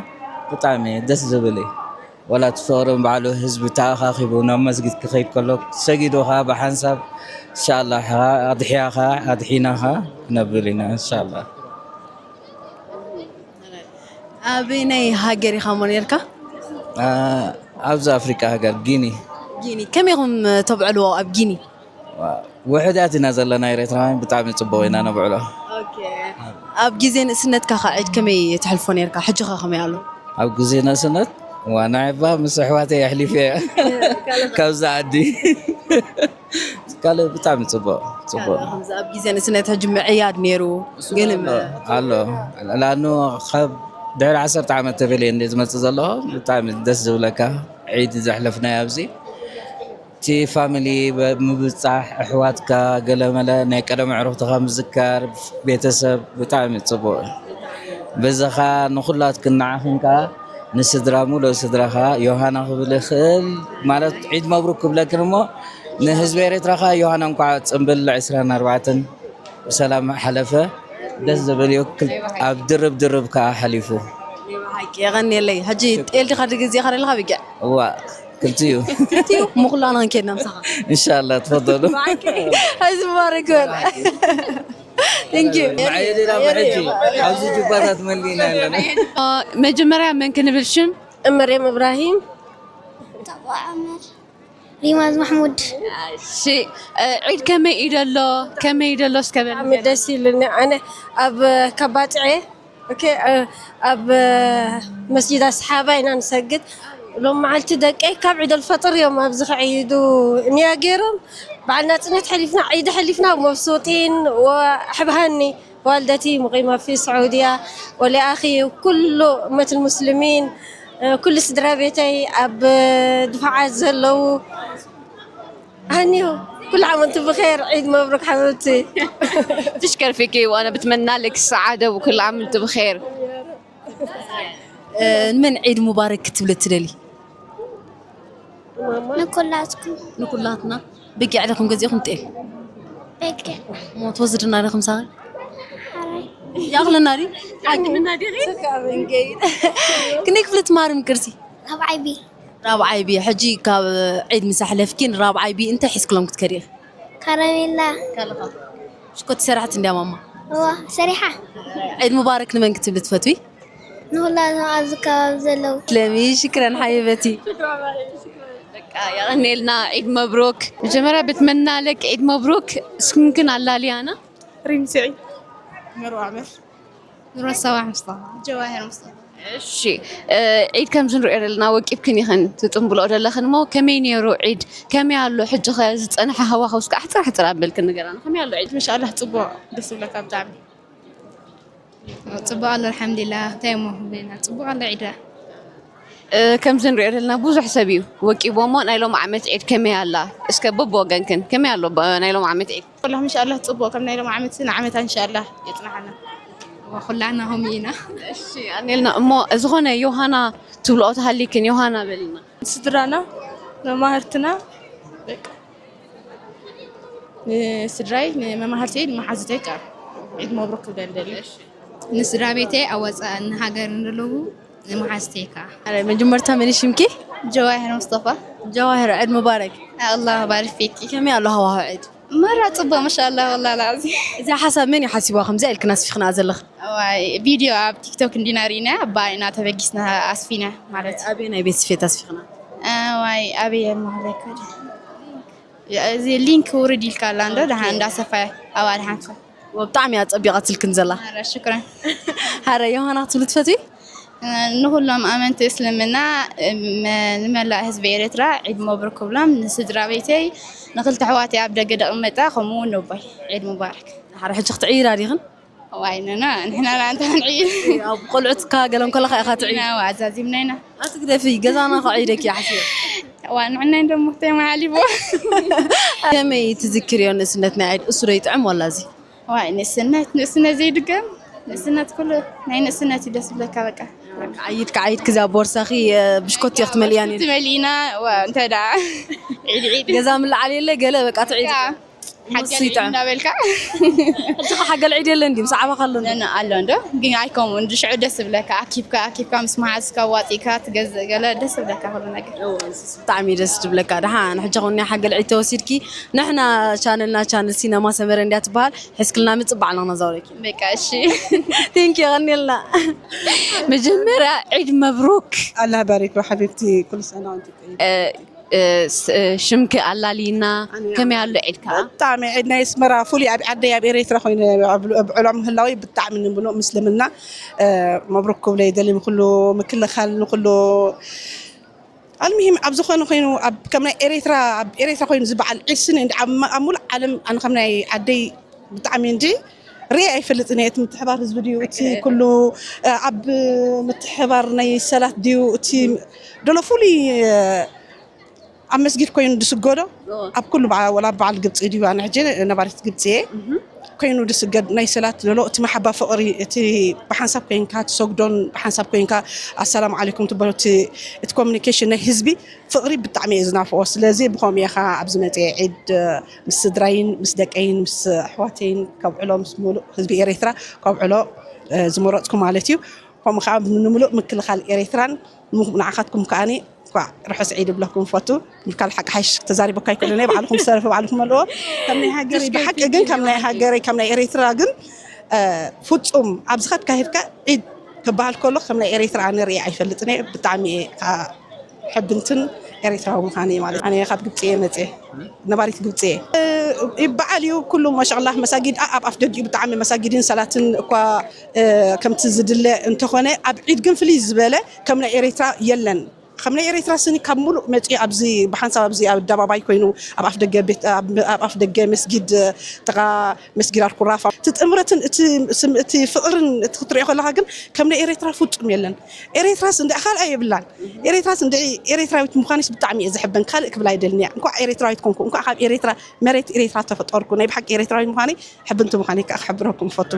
ብጣዕሚ ደስ ዝብል እዩ። ወላ እቲ ፍቅሪ ባዕሉ ህዝቢ ተኣኻኺቡ ናብ መስጊድ ክኸይድ ከሎ ሰጊዱ ከዓ ብሓንሳብ إن شاء الله ኣድሕያ ከዓ ኣድሒና ከዓ ክነብል ኢና إن شاء الله። ኣበይ ናይ ሃገር ኢኻ ሞ ነርካ? ኣብዚ ኣፍሪቃ ሃገር ጊኒ። ጊኒ፣ ከመይ ኢኹም ተብዕልዎ ኣብ ጊኒ? ውሕዳት ኢና ዘለና ኤርትራውያን፣ ብጣዕሚ ፅቡቅ ኢና ነብዕሎ። ኣብ ግዜ ንእስነትካ ኸ ዒድ ከመይ ትሕልፎ ነርካ? ሕጂ ኸ ከመይ ኣሎ? ኣብ ግዜ ንእስነት ዋናይ ባ ምስ ኣሕዋተይ ኣሕሊፈ ካብዛ ዓዲ። ካልእ ብጣዕሚ ፅቡቅ ፅቡቅ። ከምዚ ኣብ ግዜ ንእስነት ሕጂ ምዕያድ ነይሩ ግን ኣሎ፣ لأنه ካብ ድሕሪ 10 ዓመት ተፈልየ እንደ ዝመፅእ ዘለኹ ብጣዕሚ ደስ ዝብለካ ዒድ ዘሕለፍናዮ ኣብዚ እቲ family ምብፃሕ ኣሕዋትካ ገለመለ ናይ ቀደም ኣዕሩኽትኻ ምዝካር ቤተሰብ ብጣዕሚ ፅቡቅ እዩ። በዚ ኸ ንኩላትክን ንዓኽን ከዓ ንስድራ ሙሉእ ስድራ ከዓ ዮሃና ክብል ይኽእል፣ ማለት ዒድ መብሩክ ክብለክን እሞ ንህዝቢ ኤርትራ ከዓ ዮሃና፣ እንኳዕ ፅምብል 24 ብሰላም ሓለፈ። ደስ ዝብል እዩ፣ ኣብ ድርብ ድርብ ከዓ ሓሊፉ። ሓቂ፣ የቐኒየለይ። ሕጂ ጤል ዲኻ ግዜ ኻ ደለኻ ብጊዕ? እዋ፣ ክልቲኡ። ክልቲኡ እሞ ኩላና ክንከድና ምሳኻ። إن شاء الله፣ تفضلوا። ሕዚ ሙባረክ በል፣ thank you። ሕጂ ኣብዚ ጅባታት መሊእና ኣለና። መጀመርያ መን ክንብል ሽም? መርየም እብራሂም። ተقوى عمر፣ ሪማዝ ማሕሙድ። እሺ፣ ዒድ ከመይ እዩ ደሎ? ከመይ እዩ ደሎ እስከ በል። ብጣዕሚ ደስ ኢሉኒ። ኣነ ኣብ ከባፅዐ okay ኣብ መስጂድ ኣስሓባ ኢና ንሰግድ። ሎም መዓልቲ ደቀይ ካብ ዒድ ኣልፈጥር እዮም ኣብዚ ክዕይዱ እንያ ገይሮም። በዓል ናፅነት ሕሊፍና፣ ዒድ ሕሊፍና مبسوطين وأحب أهني والدتي مقيمة في السعودية ولأخي وكل أمة المسلمين، كل ስድራ ቤተይ ኣብ ድፋዓት ዘለው هنيهم، كل عام وانتم بخير، عيد مبروك حبيبتي. تشكر فيكي وانا بتمنى لك السعاده وكل عام وانتم بخير. ንመን ዒድ ሙባረክ ክትብል ትደሊ? ንኩላትኩም። ንኩላትና። በጊዕ ዲኹም ገዚእኹም ጤል? በጊዕ። እሞ ትወስድና ዲኹም ሳኺ? ሓራይ። ይኣኽለና ዲ? ክንደይ ክፍሊ ትመሃሪ ቅርሲ? ራብዓይ B። ራብዓይ B። ሕጂ ካብ ዒድ ምስ ኣሕለፍኪን ራብዓይ B እንታይ ሒዝክሎም ክትከዲ ኢኺ? ከረሜላ። ሽኮቲ ሰራሕቲ እንድያ ማማ። እዋ፣ ሰሪሓ። ዒድ ሙባረክ ንመን ክትብል ትፈትዊ? ንኩላቶም ኣብዚ ከባቢ ዘለው። ለሚ፣ شكرا حبيبتي። የቐንየልና ዒድ مبروك መጀመርያ بتمنى لك عيد مبروك اسمكن ኣላልያና ሪም ስዒድ መርዋ ዓመር ኑሮ ሰባሕ ሙስጠፋ ጀዋሂር ሙስጠፋ እሺ ዒድ ከምዚ ንሪኦ ዘለና ወቂብክን ኢኽን ትጥንብልኦ ዘለኽን እሞ ከመይ ነይሩ ዒድ ከመይ ኣሎ ሕጂ ኸ ዝፀንሐ ሃዋህው እስከ ሕፅር ሕፅር ኣበልክን ንገራና ከመይ ኣሎ ዒድ? ما شاء الله ፅቡቅ ደስ ዝብለካ ብጣዕሚ። ፅቡቅ ኣሎ አልሓምዱሊላህ። እንታይ እሞ ክብለና ፅቡቅ ኣሎ ዒድ። ከምዚ ንሪኦ ዘለና ብዙሕ ሰብ እዩ ወቂቦ እሞ ናይ ሎሚ ዓመት ዒድ ከመይ ኣላ እስከ በብወገንክን ከመይ ኣሎ ናይ ሎሚ ዓመት ዒድ? والله ما شاء الله ፅቡቅ ከም ናይ ሎሚ ዓመት ንዓመታ إن شاء الله የፅናሓና። ኩላና ከምኡ ኢና። እሺ ኣኔልና እሞ ዝኾነ ዮሃና ትብልኦ ተሃሊክን ዮሃና በልና። ስድራና መማህርትና በቃ ንስድራይ ንመማህርተይ ንመሓዙተይ ከዓ ዒድ مبروك ክብለ ንደሊ። ንስድራ ቤተይ ኣብ ወፃእ ንሃገር ንዘለዉ ንመሓዝተይ ከዓ። መጀመርታ መን ሽምኪ? ጀዋሂር ሙስጠፋ። ጀዋሂር عيد مبارك። الله بارك فيكي። ከመይ ኣሎ ሃዋህው ዒድ? مرة ፅቡቅ ما شاء الله والله العظيم። እዚ ሓሳብ መን እዩ ሓሲብዋ ከምዚኣ ኢልክን ኣስፊኽና ዘለኽን? ዋይ ቪድዮ ኣብ ቲክቶክ እንዲና ርኢና ባኢና ተበጊስና ኣስፊና ማለት እዩ። ኣበይ ናይ ቤት ስፌት ኣስፊኽና? ዋይ ኣበይ ማለት እዚ link ውርድ ኢልካ ኣላ እንዶ ድሓን እንዳሰፋ ኣብኣ ድሓን ብጣዕሚ እያ ፀቢቓ ትልክን ዘላ። شكرا። ሃረ ዮሃና ክትብሉ ትፈትዊ? ንኩሎም ኣመንቲ እስልምና ንመላእ ህዝቢ ኤርትራ ዒድ مبروك ክብሎም ንስድራ ቤተይ ንክልተ ኣሕዋተይ ኣብ ደገ ደቕመጣ ከምኡ እውን ነቦይ ዒድ مبارك። ሓረ ሕጂ ክትዕይራ ዲኽን? ዋይ ነና ንሕና እንታ ክንዕይድ። ኣብ ቆልዑትካ ገለ ከለካ ኢኻ ትዕይድ። ኣዛዚምና ኢና። ኣትግደፊ ገዛና ከዕይደኪ ሓሲበ። ዋ ንዕና ደሞ ተመሓሊፎ። ከመይ ትዝክርዮ ንእስነት ናይ ዒድ እሱ ዶ ይጥዕም ዋላ እዚ? ዋይ ንእስነት ንእስነት ዘይድገም ንእስነት ኩሉ ናይ ንእስነት እዩ ደስ ዝብለካ በቃ። ዓይድ ክዓይድ ክዛ ቦርሳኺ ብሽኮቲ ክትመልእያ ነይሩ። ትመሊእና እንታይ ደኣ ዒድ ዒድ። ገዛ ምልዓል የለ ገለ በቃ ትዒድ። ሓገል ዒድ እንዳበልካ። ሕጂ ኸ ሓገል ዒድ የለን ድዩ ምስ ዓበኻ ኣሎ? ኣሎ እንዶ ግን ኣይከምኡን ሽዑ ደስ ዝብለካ ኣኪብካ ኣኪብካ ምስ መሓዝካ ዋፂእካ ትገዝእ ገለ ደስ ዝብለካ ኩሉ ነገር። ብጣዕሚ እዩ ደስ ዝብለካ። ድሓን ሕጂ ኹን ሓገል ዒድ ተወሲድኪ ንሕና channel ና channel ሲነማ ሰመረ እንድያ ትበሃል ሒዝክልና ምፅእ ባዕልና ክነዛውረኪ። በቃ እሺ። Thank you ቀኒልና። መጀመርያ ዒድ مبروك። الله بارك حبيبتي كل سنة وانت طيب። ሽምኪ ኣላሊና ከመይ ኣሎ ዒድ ከዓ? ብጣዕሚ ዒድ ናይ ኣስመራ ፍሉይ ኣብ ዓደይ ኣብ ኤርትራ ኮይነ ብዕሎም ምህላወይ ብጣዕሚ ንምሉእ ምስልምና مبروك ክብለ ይደሊ ንኩሉ ምክልኻል ንኩሉ المهم ኣብ ዝኾነ ኮይኑ ከም ናይ ኤርትራ ኣብ ኤርትራ ኮይኑ ዝበዓል ዒድ ስኒ ኣብ ሙሉእ ዓለም ኣነ ከም ናይ ዓደይ ብጣዕሚ እንጂ ርአ ኣይፈልጥን እየ። እቲ ምትሕባር ህዝቢ ድዩ እቲ ኩሉ ኣብ ምትሕባር ናይ ሰላት ድዩ እቲ ደሎ ፍሉይ ኣብ መስጊድ ኮይኑ ድስገዶ ኣብ ኩሉ ወላ በዓል ግብፂ ድዩ ኣነ ሕጂ ነባሪት ግብፂ እየ ኮይኑ ድስገድ ናይ ሰላት ደሎ እቲ መሓባ ፍቅሪ እቲ ብሓንሳብ ኮይንካ ትሰግዶን ብሓንሳብ ኮይንካ السلام عليكم ትበሎ እቲ communication ናይ ህዝቢ ፍቅሪ ብጣዕሚ እየ ዝናፍቆ። ስለዚ ብከምኡ እየ ከዓ ኣብዚ መፅአ ዒድ ምስ ስድራይን ምስ ደቀይን ምስ ኣሕዋተይን ከብዕሎ ምስ ሙሉእ ህዝቢ ኤርትራ ከብዕሎ ዝመረፅኩ ማለት እዩ። ከምኡ ከዓ ንምሉእ ምክልኻል ኤርትራን ንዓኻትኩም ከዓኒ ርሑስ ዒድ ይብለኩም ፈቱ። ምካል ሓቂ ሓሽ ተዛሪበካ ኣይክእልን እየ ባዕልኩም ዝተረፈ ባዕልኩም መልእዎ። ከም ናይ ሃገረይ ብሓቂ ግን ከም ናይ ሃገረይ ከም ናይ ኤርትራ ግን ፍፁም ኣብዚ ከድካ ሂድካ ዒድ ክበሃል ከሎ ከም ናይ ኤርትራ ኣነ ሪአ ኣይፈልጥን እየ። ብጣዕሚ እየ ሕብንትን ኤርትራዊ ምዃነ ማለት። ኣነ ካብ ግብፂ እየ መፅአ ነባሪት ግብፂ እየ። ይበዓል እዩ ኩሉ ما شاء الله መሳጊድ ኣብ ኣፍ ደጊኡ ብጣዕሚ መሳጊድን ሰላትን እኳ ከምቲ ዝድለ እንተኾነ ኣብ ዒድ ግን ፍልይ ዝበለ ከም ናይ ኤርትራ የለን። ከም ናይ ኤርትራ ስኒ ካብ ሙሉእ መፂኡ ኣብዚ ብሓንሳብ ኣብዚ ኣብ ኣደባባይ ኮይኑ ኣብ ኣፍ ደገ ቤት ኣብ ኣፍ ደገ መስጊድ ጥቃ መስጊድ ኣልኩራፋ እቲ ጥምረትን እቲ ፍቅርን እቲ ክትሪኦ ከለካ ግን ከም ናይ ኤርትራ ፍፁም የለን። ኤርትራስ እንድዒ ካልኣይ የብላን። ኤርትራስ እንድዒ ኤርትራዊት ምዃነስ ብጣዕሚ እየ ዝሕበን ካልእ ክብል ኣይደልን እየ። እንኳዕ ኤርትራዊት ኮንኩ እንኳዕ ካብ ኤርትራ መሬት ኤርትራ ተፈጠርኩ ናይ ብሓቂ ኤርትራዊት ምዃነይ ሕብንቲ ምዃነይ ከዓ ክሕብረኩም ፈቱ።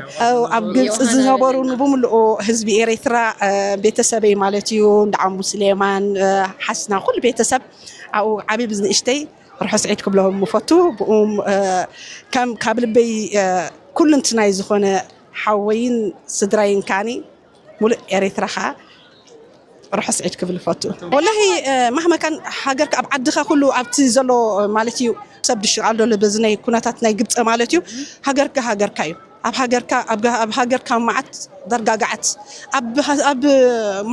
ኣብ ግብፂ ዝነበሩ ብምሉኡ ህዝቢ ኤርትራ ቤተሰበይ ማለት እዩ እንዳዓሙ ስሌማን ሓስና ኩሉ ቤተሰብ ኣብኡ ዓብይ ብዝንእሽተይ ርሑስ ዒድ ክብሎም ምፈቱ። ብኦም ከም ካብ ልበይ ኩሉ እንትናይ ዝኾነ ሓወይን ስድራይን ከዓኒ ሙሉእ ኤርትራ ከዓ ርሑስ ዒድ ክብል ይፈቱ። والله مهما كان ሃገርካ ኣብ ዓድኻ ኩሉ ኣብቲ ዘሎ ማለት እዩ ሰብ ድሽቃል ዘሎ በዚ ናይ ኩነታት ናይ ግብፂ ማለት እዩ ሃገርካ ሃገርካ እዩ። ኣብ ሃገርካ ኣብ ሃገርካ መዓት ዳርጋ ገዓት ኣብ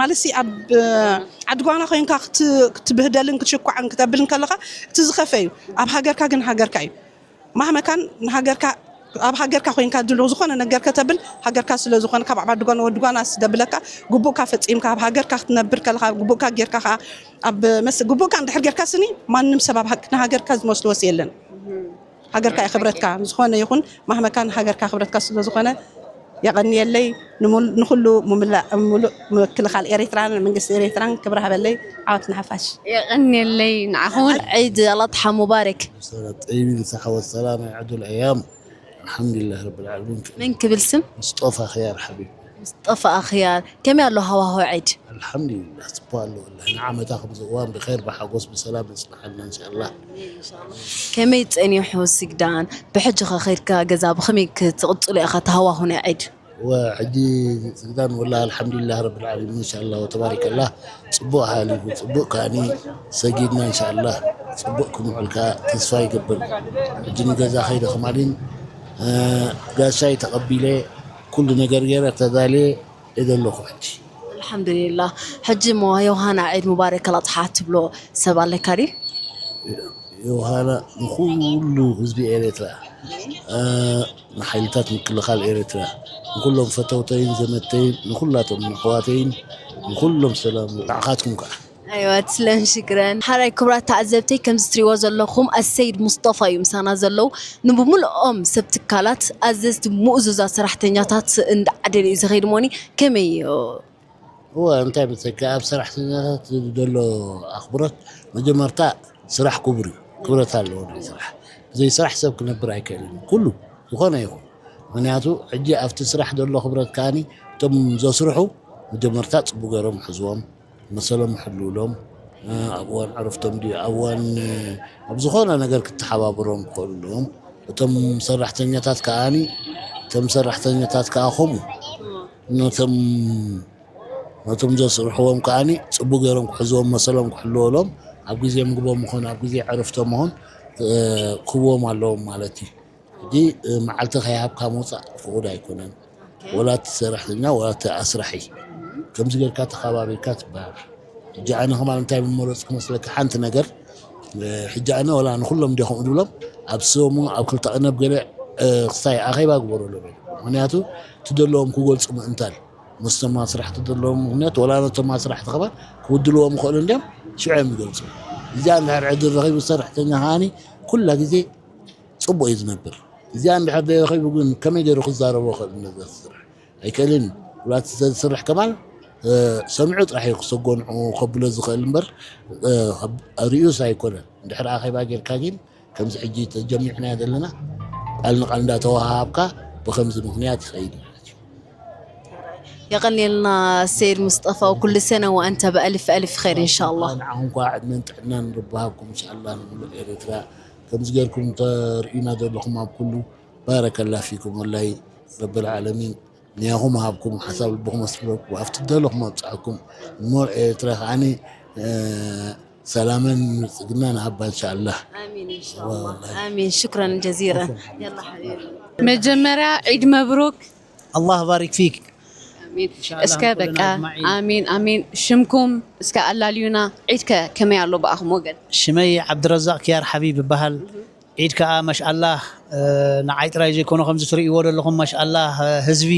ማለት ኣብ ዓዲ ጓና ኮይንካ ክትብህደልን ክትሽኳዕን ክተብልን ከለካ እቲ ዝኸፈ እዩ። ኣብ ሃገርካ ግን ሃገርካ እዩ። ማህመካን ንሃገርካ ኣብ ሃገርካ ኮይንካ ድሎ ዝኾነ ነገር ከተብል ሃገርካ ስለ ዝኾነ ካብ ዓዲ ጓና ወዲ ጓና ዝደብለካ ግቡእካ ፈፂምካ ኣብ ሃገርካ ክትነብር ከለካ ግቡእካ ጌርካ ከዓ ኣብ ግቡእካ እንድሕር ጌርካ ስኒ ማንም ሰብ ኣብ ንሃገርካ ዝመስልዎስ የለን። ሃገርካ እዩ ክብረትካ ዝኾነ ይኹን ማህመካን ሃገርካ ክብረትካ ስለ ዝኾነ የቐኒየለይ። ንኩሉ ሙሉእ ምክልኻል ኤርትራን መንግስቲ ኤርትራን ክብሪ ሃበለይ። ዓወት ንሓፋሽ። የቐኒየለይ ንዓኹም። عيد الأضحى مبارك. سنة طيبين الصحة والسلامة يعدوا الأيام، الحمد لله رب العالمين. من كبل سم؟ مصطفى خيار حبيب. مصطفى أخيار، كم يالله هوا هو عيد؟ الحمد لله، سبحان الله، والله نعم تاخذ زوان بخير بحقوس بسلام يصلح لنا إن شاء الله. ከመይ ፀኒሑ ስግዳን ብሕጂ ኸ ከይድካ ገዛ ብኸመይ ክትቕፅሉ ኢኻ ተሃዋሁ ናይ ዒድ? وعندي سجدان والله الحمد لله رب العالمين، ما شاء الله وتبارك الله، ፅቡቅ ሃሊፉ ፅቡቅ ከዓኒ ሰጊድና إن شاء الله ፅቡቅ ክምዕልካ ተስፋ ይገብር። ሕጂ ንገዛ ከይደ ከማሊን ጋሻይ ተቐቢለ ኩሉ ነገር ገይረ ተዳልየ እየ ዘለኹ ሕጂ። الحمد لله። ሕጂ ሞ ዮሃና عيد مبارك الأضحى ትብሎ ሰብ ኣለካ ድዩ? ዮሃና ንኩሉ ህዝቢ ኤርትራ፣ ንሓይልታት ምክልኻል ኤርትራ፣ ንኩሎም ፈተውተይን ዘመተይን፣ ንኩላቶም ኣሕዋተይን፣ ንኩሎም ሰላም ንዓኻትኩም ከዓ። أيوة تسلم، شكرا። ሓራይ ክቡራት ተዓዘብተይ፣ ከምዚ ትሪእዎ ዘለኹም ኣሰይድ ሙስጠፋ እዩ ምሳና ዘለው። ንብሙልኦም ሰብ ትካላት ኣዘዝቲ ምእዙዛት ሰራሕተኛታት እንዳዓደለ እዩ ዝኸይድ ሞኒ ከመይ እዩ? هو እንታይ መሰለካ፣ ኣብ ሰራሕተኛታት ዘሎ ኣኽብሮት መጀመርታ ስራሕ ክቡር እዩ፣ ክብረት ኣለዎ ናይ ስራሕ። ብዘይ ስራሕ ሰብ ክነብር ኣይክእልን ኩሉ ዝኾነ ይኹን። ምክንያቱ ሕጂ ኣብቲ ስራሕ ዘሎ ክብረት ከዓኒ እቶም ዘስርሑ መጀመርታ ፅቡቅ ገይሮም ሕዝዎም፣ መሰሎም ይሕልውሎም፣ ኣብ እዋን ዕረፍቶም ድዩ ኣብ እዋን ኣብ ዝኾነ ነገር ክተሓባበሮም ክኽእሉ ኣለዎም። እቶም ሰራሕተኛታት ከዓ ከምኡ ነቶም ዘስርሕዎም ከዓኒ ፅቡቅ ገይሮም ክሕዝዎም፣ መሰሎም ክሕልወሎም፣ ኣብ ግዜ ምግቦም ይኹን ኣብ ግዜ ዕረፍቶም ይኹን ክህብዎም ኣለዎም ማለት እዩ። ሕጂ መዓልቲ ከይሃብካ ምውፃእ ፍቁድ ኣይኮነን፣ ወላ እቲ ሰራሕተኛ ወላ እቲ ኣስራሒ፣ ከምዚ ጌርካ ተኸባቢርካ ትበሃል። ሕጂ ኣነ ከማ እንታይ ምመረፅኩ መስለካ ሓንቲ ነገር፣ ሕጂ ኣነ ወላ ንኩሎም ዲኹም ድብሎም ኣብ ሰሙን ኣብ 2 ቅነብ ገለ ክሳይ ኣኼባ ግበረሎም እየ። ምክንያቱ እቲ ዘለዎም ክገልፁ ምእንታን ምስቶም ኣስራሕቲ ዘለዎም ምክንያት ወላ ነቶም ኣስራሕቲ ከማ ክውድልዎም ይኽእሉ እንድዮም፣ ሽዑ እዮም ዝገልፁ። እዚኣ እንድሕር ዕድል ረኺቡ ሰራሕተኛ ከዓኒ ኩላ ግዜ ፅቡቅ እዩ ዝነብር። እዚኣ እንድሕር ዘይረኺቡ ግን ከመይ ገይሩ ክዛረቦ ይኽእል? ነዛ ስራሕ ኣይክእልን እዩ። ወላ እቲ ዘስርሕ ከማል ሰሚዑ ጥራሕ እዩ ክሰጎንዑ ከብሎ ዝኽእል እምበር ርዩስ ኣይኮነን። እንድሕር ኣኼባ ጌርካ ግን ከምዚ ሕጂ ተጀሚዕናዮ ዘለና ቃል ንቃል እንዳተዋሃብካ ብከምዚ ምክንያት ይኸይድ ማለት እዩ። يغني السيد مصطفى، وكل سنة وأنت بألف ألف خير إن شاء الله. ንዓኹም ከዓ ዕድመን ጥዕናን ረቢ ሃብኩም إن شاء الله። ንሙሉእ ኤርትራ ከምዚ ጌርኩም ተርእዩና ዘለኹም ኣብ ኩሉ بارك الله فيكم፣ والله رب العالمين ንያኹም ሃብኩም፣ ሓሳብ ልብኹም ኣስፍረኩም፣ ኣብቲ ደለኹም ኣብፅሐኩም። ንሙሉእ ኤርትራ ከዓኒ ሰላምን ብልፅግናን ሃባ إن شاء الله። آمين إن شاء الله، آمين، شكرا جزيلا، يلا حبيبي. መጀመርያ ዒድ مبروك። الله بارك فيك. ኣሚን። እስከ በቃ ኣሚን ኣሚን። ሽምኩም እስከ ኣላልዩና፣ ዒድከ ከመይ ኣሎ ብኣኹም ወገን? ሽመይ ዓብድረዛቅ ክያር ሓቢብ ይበሃል። ዒድ ከዓ ما شاء الله ንዓይ ጥራይ ዘይኮነ ከምዚ ትርእይዎ ዘለኹም ما شاء الله ህዝቢ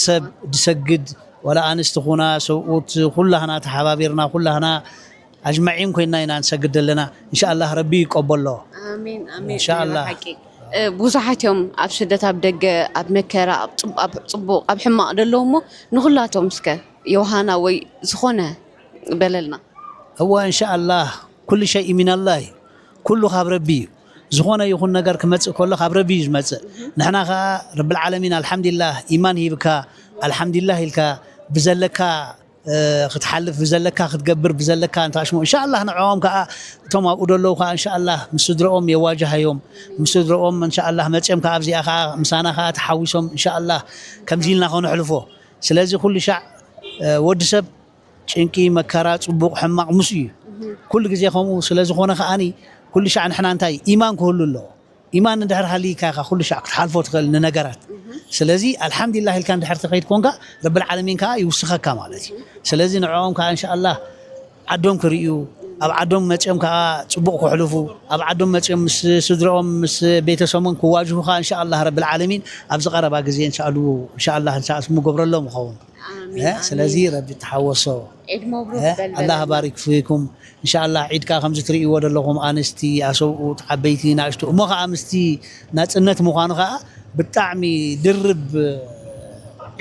ሰብ ድሰግድ ወላ ኣንስቲ ኹና ሰብኡት ኩላህና ተሓባቢርና ኩላህና أجمعين ኮይና ኢና ንሰግድ ዘለና። إن شاء الله ረቢ ይቀበሎ። ኣሚን ኣሚን። إن شاء الله. ሓቂ ብዙሓት እዮም ኣብ ስደት ኣብ ደገ ኣብ መከራ ኣብ ፅቡቅ ኣብ ሕማቅ ደለዉ እሞ ንኩላቶም እስከ ዮሃና ወይ ዝኾነ በለልና። هو إن شاء الله كل شيء من الله እዩ፣ ኩሉ ካብ ረቢ እዩ። ዝኾነ ይኹን ነገር ክመፅእ ከሎ ካብ ረቢ እዩ ዝመፅእ። ንሕና ከዓ رب العالمين الحمد لله ኢማን ሂብካ الحمد لله ኢልካ ብዘለካ ክትሓልፍ፣ ብዘለካ ክትገብር፣ ብዘለካ እንተኣሽሞ إن شاء الله ንዕኦም ከዓ እቶም ኣብኡ ደለዉ ከዓ إن شاء الله ምስ ስድሮኦም የዋጅሃዮም፣ ምስ ስድሮኦም إن شاء الله መፅኦም ከዓ ኣብዚኣ ከዓ ምሳና ከዓ ተሓዊሶም إن شاء الله ከምዚ ኢልና ከነሕልፎ። ስለዚ ኩሉ ሻዕ ወዲ ሰብ ጭንቂ መከራ ፅቡቅ ሕማቅ ምስኡ እዩ ኩሉ ግዜ። ከምኡ ስለ ዝኾነ ከዓኒ ኩሉ ሻዕ ንሕና እንታይ ኢማን ክህሉ ኣለዎ። ኢማን እንድሕር ሃልይካ ኢኻ ኩሉ ሻዕ ክትሓልፎ ትኽእል ንነገራት ስለዚ ኣልሓምዲላህ ኢልካ እንድሕር ትኸይድ ኮንካ ረብል ዓለሚን ከኣ ይውስኸካ ማለት እዩ ስለዚ ንዕኦም ከኣ እንሻኣላህ ዓዶም ክርእዩ ኣብ ዓዶም መጽዮም ከኣ ጽቡቕ ከሕልፉ ኣብ ዓዶም መጽዮም ምስ ስድርኦም ምስ ቤተሰሞም ክዋጅሁ ከኣ እንሻኣላህ ረብል ዓለሚን ኣብዚ ቀረባ ግዜ እንሻኣላህ ምገብረሎም ይኸውን ስለዚ ረቢ ተሓወሶ ዒድ መብሩክ በል ኣላህ በለና። ባሪክ ፊኩም እንሻኣላህ ዒድ ከኣ ከምዚ ትርእይዎ ዘለኹም ኣንስቲ ኣሰብኡት ዓበይቲ ናእሽቱ እሞ ከኣ ምስቲ ናጽነት ምዃኑ ከኣ ብጣዕሚ ድርብ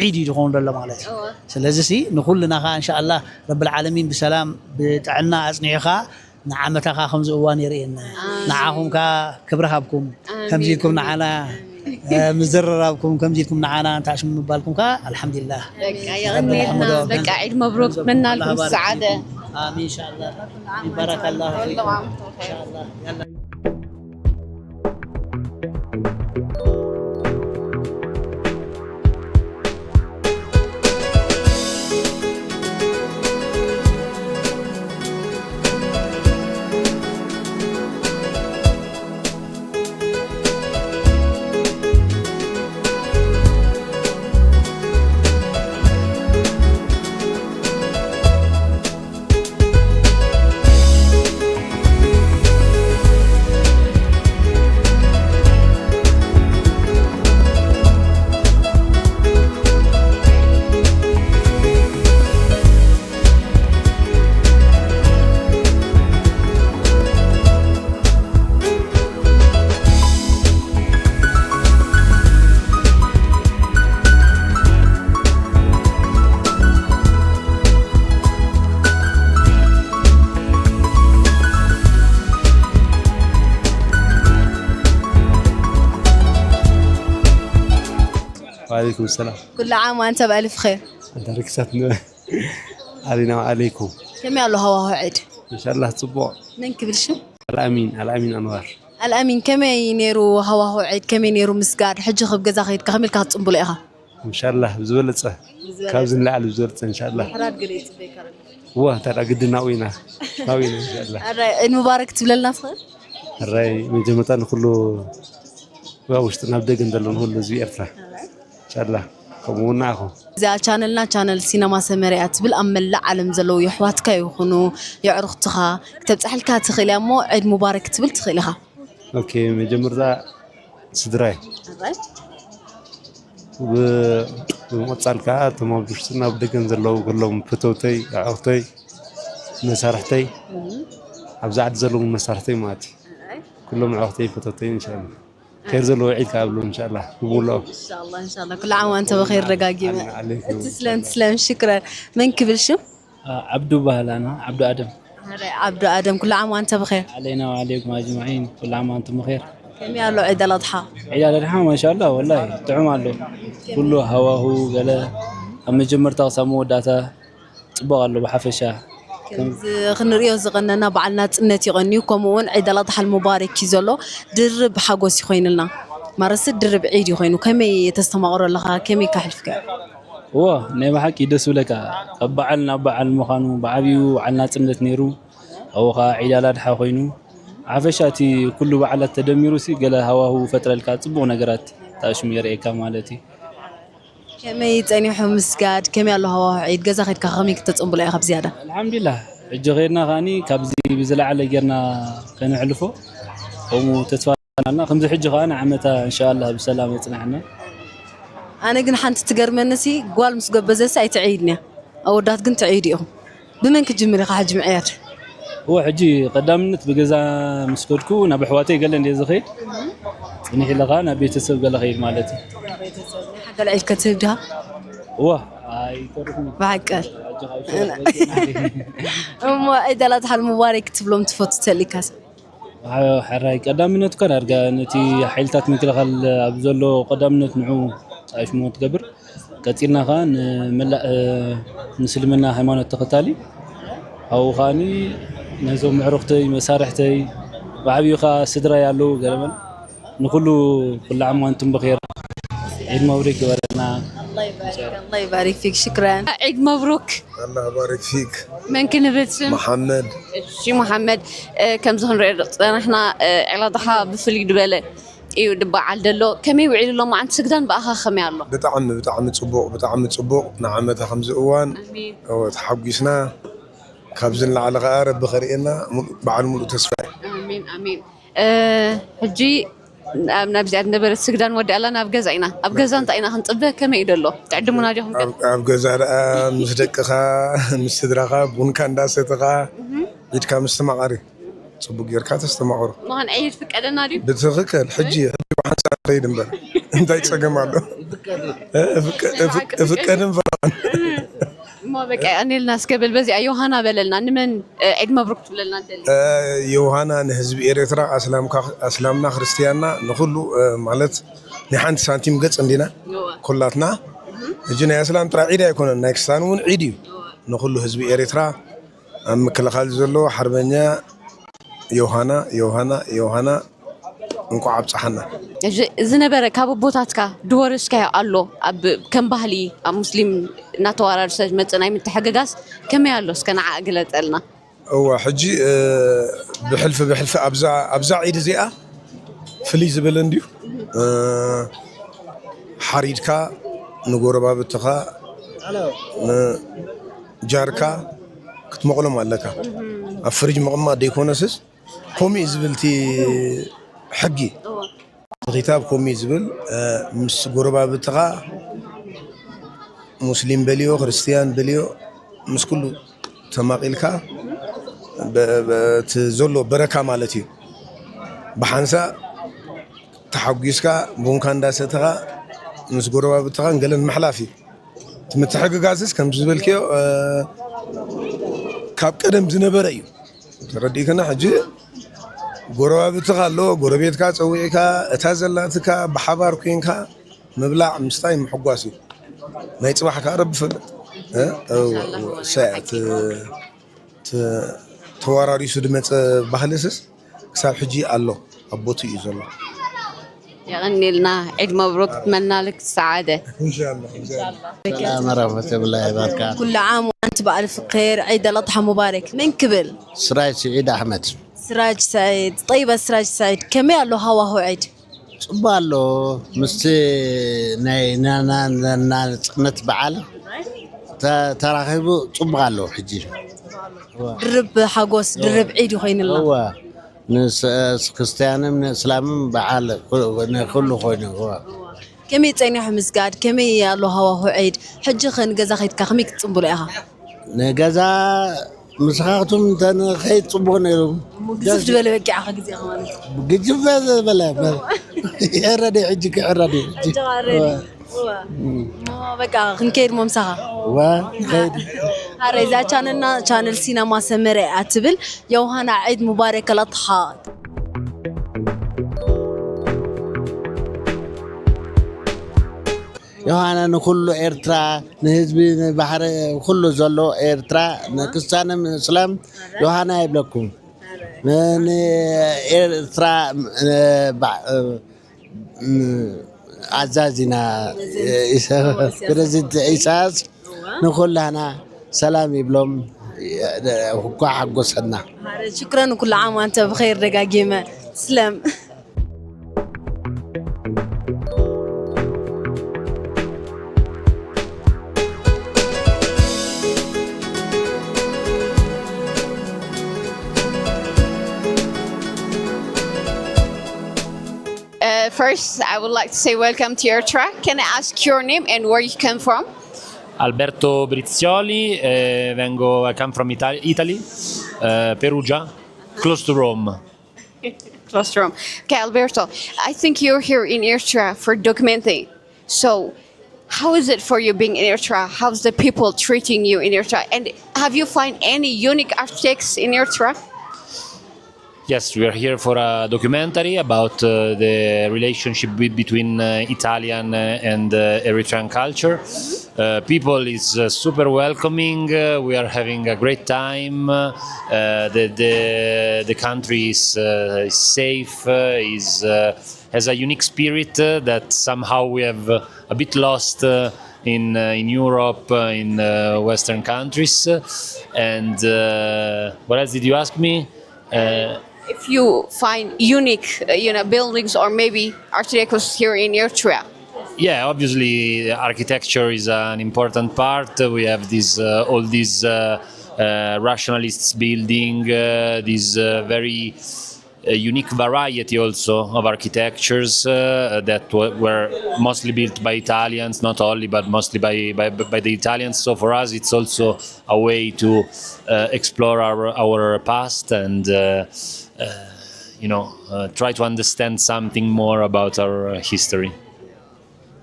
ዒድ እዩ ዝኸውን ዘሎ ማለት እዩ ስለዚ ሲ ንኹልና ከኣ እንሻኣላህ ረብል ዓለሚን ብሰላም ብጥዕና ኣጽኒዑ ከኣ ንዓመታ ከኣ ከምዚ እዋን የርእየና ንዓኹም ከኣ ክብሪ ሃብኩም ከምዚ ኢልኩም ንዓና ምዝርራብኩም ከምዚ ኢልኩም ንዓና እንታይ ሽሙ ምባልኩም ከኣ ኣልሓምዱሊላህ በቃ ረቢ የቐንየልና። ንሕምዶ በቃ ዒድ መብሩክ ገንዘብኩም ኣላህ መናልኩም ባሪክ ሰዓደ። ፊኩም ኣሚን ኢንሻኣላህ ኣሚን ባረከላሁ ፊኩም ኢንሻኣላህ ያላ። وعليكم السلام. كل عام وأنت بألف خير. أنت ركسات علينا وعليكم. ከመይ ኣሎ ሃዋህው ዒድ? إن شاء الله ፅቡቅ። መን ክብል ሽም? الأمين الأمين أنوار. ኣልኣሚን ከመይ ነይሩ ሃዋህው ዒድ? ከመይ ነይሩ ምስጋድ? ሕጂ ክብ ገዛ ከይድካ ከመይ ኢልካ ክትፅምብሎ ኢኻ? إن شاء الله ብዝበለፀ ካብዚ ንላዕሊ ብዝበለፀ إن شاء الله. ሕራድ ገለ ይፅበየካ ኣሎ። እዋ እንታይ ደኣ ግድን ናብኡ ኢና ናብኡ ኢና إن شاء الله. ሕራይ ዒድ ሙባረክ ትብለልና ትኽእል? ሕራይ መጀመርታ ንኩሉ ኣብ ውሽጥን ኣብ ደገን ዘሎ ንኩሉ ህዝቢ ኤርትራ إن شاء الله ከምኡ እውን ንዓኹም። እዚኣ ቻነልና ቻነል ሲነማ ሰመረ እያ ትብል ኣብ መላእ ዓለም ዘለዉ የሕዋትካ ይኹኑ የዕሩኽትኻ ክተብፅሐልካ ትኽእል እያ እሞ ዒድ ሙባረክ ክትብል ትኽእል ኢኻ። Okay መጀመርታ ስድራይ ብምቕፃል ከዓ እቶም ኣብ ውሽጥን ኣብ ደገን ዘለዉ ኩሎም ፈተውተይ ኣዕሩኽተይ መሳርሕተይ ኣብዚ ዓዲ ዘለዉ መሳርሕተይ ማለት እዩ ኩሎም ኣዕሩኽተይ ፈተውተይ إن شاء الله خير ዘለዎ ዒድ ከዓ ኣብሎም إن شاء الله ብምልኦም። إن شاء الله إن شاء الله كل عام وأنت بخير ደጋጊመ። عليكم. تسلم تسلم شكرا መን ክብል ሽም? عبدو ባህል أنا عبدو آدم. ሕራይ ዓብዱ ኣደም كل عام وأنت بخير. علينا وعليكم أجمعين كل عام وأنتم بخير. ከመይ ኣሎ ዒድ ኣልኣድሓ? ዒድ ኣልኣድሓ ما شاء الله والله ጥዑም ኣሎ ኩሉ ሃዋሁ ገለ ኣብ መጀመርታ ክሳብ መወዳእታ ፅቡቅ ኣሎ ብሓፈሻ። ከምዚ ክንሪኦ ዝቐነና በዓል ናፅነት ይቐንዩ ከምኡ እውን ዒድ ኣልኣድሓ ሙባረክ እዩ ዘሎ ድርብ ሓጎስ እዩ ኮይኑልና ማረሲ ድርብ ዒድ እዩ ኮይኑ ከመይ ተስተማቕሮ ኣለኻ ከመይ ካሕልፍካ? እዎ ናይ ብሓቂ ደስ ብለካ ካብ በዓል ናብ በዓል ምዃኑ ብዓብዩ በዓል ናፅነት ነይሩ ኣብኡ ከዓ ዒድ ኣልኣድሓ ኮይኑ ሓፈሻ እቲ ኩሉ በዓላት ተደሚሩ ሲ ገለ ሃዋህው ፈጥረልካ ፅቡቅ ነገራት ተኣሽሙ የርእየካ ማለት እዩ። ከመይ ፀኒሑ ምስጋድ? ከመይ ኣሎ ሃዋህው ዒድ? ገዛ ከድካ ከመይ ክተፅምብሎ ኢኻ ብዝያዳ? الحمد لله ሕጂ ከድና ከዓኒ ካብዚ ብዝለዓለ ጌርና ከነሕልፎ ከምኡ ተስፋ ኣለና ከምዚ ሕጂ ከዓ ንዓመታ إن شاء الله ብሰላም የፅናሕና። ኣነ ግን ሓንቲ ትገርመኒ ሲ ጓል ምስ ጎበዘሲ ኣይትዕይድን እያ ኣወዳት ግን ትዕይዱ ኢኹም ብመን ክጅምር ኢኻ ሕጂ ምዕያድ? እዎ ሕጂ ቀዳምነት ብገዛ ምስ ከድኩ ናብ ኣሕዋተይ ገለ እንደ ዝኸይድ ፅኒሕ ኢለ ከዓ ናብ ቤተሰብ ገለ ኸይድ ማለት እዩ። ሓገል ዒድ ከትህብ ዲኻ? እዋ ኣይተርፍን። ብሓቂ እሞ ዒድ ኣልኣድሓ ሙባረክ ትብሎም ትፈቱ ተሊካ ሰብ? ሕራይ ቀዳምነት እኳ ዳርጋ ነቲ ሓይልታት ምክልኻል ኣብ ዘሎ ቀዳምነት ንዑ ጣሽሞ ትገብር ቀፂልና ከዓ ንመላእ ምስልምና ሃይማኖት ተኸታሊ ኣብኡ ከዓኒ ነዞም ኣዕሩኽተይ መሳርሕተይ ብዓብዩ ከዓ ስድራይ ኣለዉ ገለመለ ንኩሉ كل عام وأنتم بخير عيد مبروك ይበለና። الله يبارك الله يبارك فيك شكرا. ዒድ መብሩክ። الله يبارك فيك. መን ክንብል ስም? محمد. እሺ መሓመድ ከምዚ ክንሪኦ ዝፀናሕና ዒድ ኣድሓ ብፍልይ ዝበለ እዩ ድበዓል ደሎ። ከመይ ውዒሉ ሎማዓንቲ ስግዳን ብኣኻ ከመይ ኣሎ? ብጣዕሚ ብጣዕሚ ፅቡቅ፣ ብጣዕሚ ፅቡቅ። ንዓመታ ከምዚ እዋን ተሓጒስና፣ ካብዚ ንላዕሊ ከዓ ረቢ ከርእየና በዓል ሙሉእ ተስፋ እዩ። ኣሜን ኣሜን። ሕጂ ናብዚኣ ዝነበረት ስግዳን ወዲኣላ ናብ ገዛ ኢና። ኣብ ገዛ እንታይ ኢና ክንፅበ? ከመይ እዩ ደሎ? ትዕድሙና ዲኹም? ኣብ ገዛ ደኣ ምስ ደቅኻ ምስ ስድራኻ ቡንካ እንዳሰተኻ ዒድካ ምስትማቓር እዩ። ፅቡቅ ጌርካ ተስተማቕሮ። ንኸንዐይድ ፍቀደና ድዩ? ብትኽክል። ሕጂ ሕጂ ብሓንሳብ ንኸይድ እምበር እንታይ ፀገም ኣሎ? እፍቀድን ፈረቓን። እሞ በቃ የቐንየልና። እስከ በል በዚኣ ዮሃና በለልና። ንመን ዒድ መብሩክ ትብለልና ትደሊ? ዮሃና ንህዝቢ ኤርትራ፣ ኣስላምና ክርስትያንና ንኩሉ። ማለት ናይ ሓንቲ ሳንቲም ገፅ እንዲና ኩላትና። ሕጂ ናይ ኣስላም ጥራይ ዒድ ኣይኮነን፣ ናይ ክርስትያን እውን ዒድ እዩ። ንኩሉ ህዝቢ ኤርትራ ኣብ ምክልኻል ዘሎ ሓርበኛ ዮሃና ዮሃና ዮሃና፣ እንኳዕ ኣብፅሓና። ዝነበረ ካብ ኣቦታትካ ድወረስካዮ ኣሎ ኣብ ከም ባህሊ ኣብ ሙስሊም እናተወራርሰ ዝመፅእ ናይ ምትሕግጋዝ ከመይ ኣሎ? እስከ ንዓ ግለፀልና። እዋ ሕጂ ብሕልፊ ብሕልፊ ኣብዛ ዒድ እዚኣ ፍልይ ዝበለ እንድዩ። ሓሪድካ ንጎረባብትኻ ንጃርካ ክትመቕሎም ኣለካ። ኣብ ፍሪጅ ምቕማጥ ደይኮነስስ ከምኡ እዩ ዝብል እቲ ሕጊ ክታብ፣ ከምኡ እዩ ዝብል። ምስ ጎረባብትኻ ሙስሊም በልዮ ክርስትያን በልዮ ምስ ኩሉ ተማቒልካ እቲ ዘሎ በረካ ማለት እዩ ብሓንሳእ ተሓጒስካ ቡንካ እንዳሰተኻ ምስ ጎረባብትኻን ገለን ምሕላፍ እዩ። እቲ ምትሕግጋዝስ ከም ዝበልክዮ ካብ ቀደም ዝነበረ እዩ፣ ተረዲእክና? ሕጂ ጎረባብትኻ ኣሎ፣ ጎረቤትካ ፀዊዕካ እታ ዘላትካ ብሓባር ኮንካ ምብላዕ ምስታይ ምሕጓስ እዩ። ናይ ፅባሕ ከዓ ረቢ ፈልጥ። ተወራሪሱ ድመፀ ባህልስስ ክሳብ ሕጂ ኣሎ፣ ኣብ ቦትኡ እዩ ዘሎ። يغني عيد مبروك، اتمنى لك السعادة. إن شاء الله. السلام ورحمة الله وبركاته. كل عام وأنت بألف خير، عيد الأضحى مبارك. من كبل؟ سراج سعيد أحمد. سراج سعيد، طيب سراج سعيد، ከመይ ኣሎ ሃዋህው ዒድ? ፅቡቅ ኣሎ። ምስቲ ናይ ናፅነት በዓል ተራኺቡ ፅቡቅ ኣሎ ሕጂ። ድርብ ሓጎስ ድርብ ዒድ ይኮይንልና። እወ፣ ንክርስቲያንም ንእስላምን በዓል ንኩሉ ኮይኑ እወ። ከመይ ፀኒሑ ምስጋድ? ከመይ ኣሎ ሃዋህው ዒድ? ሕጂ ኸ ንገዛ ከይድካ ከመይ ክትፅምብሎ ኢኻ? ንገዛ ምስኻኽቱም እንተንኸይድ ፅቡቅ ነይሩ። ግዝፍ ዝበለ በጊዕኻ ግዜ ማለት። ግጅፍ ዝበለ ይዕረድ ሕጂ፣ ክዕረድ እዩ ሕጂ። በቃ ክንከይድ ሞ ምሳኻ። እወ ንኸይድ። ሃረ እዛ ቻነልና channel ሲነማ ሰመረ እያ ትብል። የውሃና عيد مبارك الأضحى. ዮሃና ንኩሉ ኤርትራ፣ ንህዝቢ ባሕሪ ኩሉ ዘሎ ኤርትራ፣ ንክርስቲያንም እስላም ዮሃና ይብለኩም። ንኤርትራ ኣዛዚና ፕረዚደንት ኢሳያስ ንኩላና ሰላም ይብሎም፣ እኳ ሓጎሰና። شكرا وكل عام وأنت بخير دقاقيمة، تسلم. First, I would like to say welcome to Eritrea. Can I ask your name and where you come from? Alberto Brizioli, vengo, I come from Italy, Perugia, close to Rome. Close to Rome. Okay, Alberto, I think you're here in Eritrea for documenting. So, how is it for you being in Eritrea? How's the people treating you in Eritrea? And have you find any unique architects in Eritrea? Yes, we are here for a documentary about the relationship between Italian and Eritrean culture. People is super welcoming. We are having a great time. The country is safe. Is has a unique spirit that somehow we have a bit lost in Europe, in Western countries. And what else did you ask me? If you find unique, buildings or maybe architectures here in Eritrea. Yeah, obviously architecture is an important part. We have this all these rationalists building, this very unique variety also of architectures that were mostly built by Italians, not only, but mostly by the Italians. So for us, it's also a way to explore our past and try to understand something more about our history.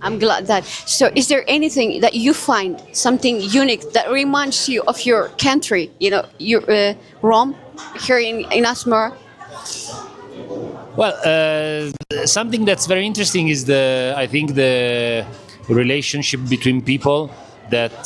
I'm glad that. So, is there anything that you find something unique that reminds you of your country? Your Rome here in Asmara. Well, something that's very interesting is the I think the relationship between people that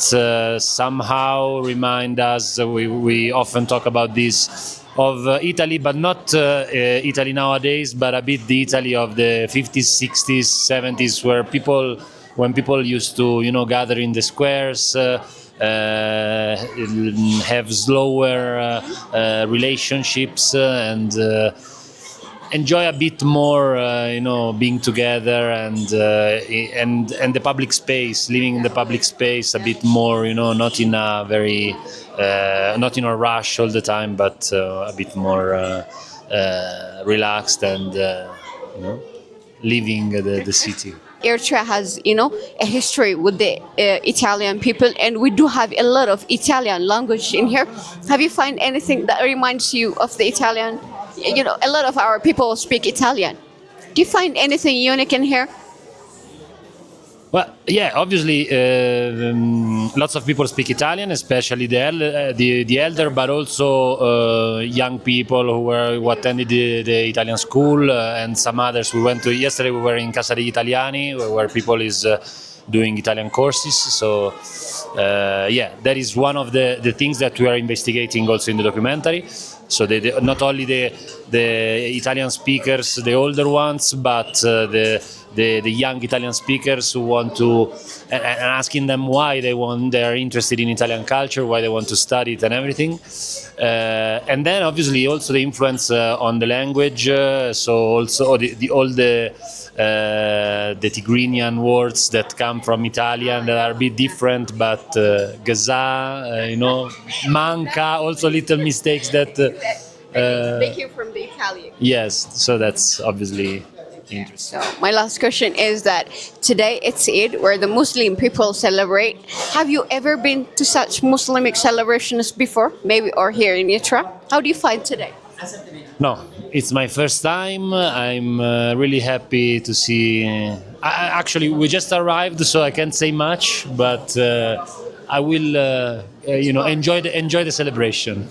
somehow remind us. We often talk about this of Italy, but not Italy nowadays, but a bit the Italy of the 50s, 60s, 70s, where people, when people used to, gather in the squares, have slower relationships and enjoy a bit more, being together and the public space, living in the public space a bit more, not in a very, not in a rush all the time, but a bit more relaxed and living the city. Eritrea has, a history with the Italian people, and we do have a lot of Italian language in here. Have you find anything that reminds you of the Italian? A lot of our people speak Italian. Do you find anything unique in here? Well, yeah, obviously, lots of people speak Italian, especially the elder, but also young people who attended the Italian school and some others. We went to yesterday. We were in Casa degli Italiani, where people is doing Italian courses. So, yeah, that is one of the things that we are investigating also in the documentary. So not only the Italian speakers, the older ones, but the young Italian speakers who want to, and asking them why they are interested in Italian culture, why they want to study it and everything. And then obviously also the influence on the language. So also all the Tigrinian words that come from Italian that are a bit different, but gaza, manca, also little mistakes that... they came from the Italian. Yes, so that's obviously interesting. So my last question is that today it's Eid, where the Muslim people celebrate. Have you ever been to such Muslimic celebrations before, maybe, or here in Eritrea? How do you find today? No, it's my first time. I'm really happy to see. Actually, we just arrived, so I can't say much, but I will, enjoy the celebration.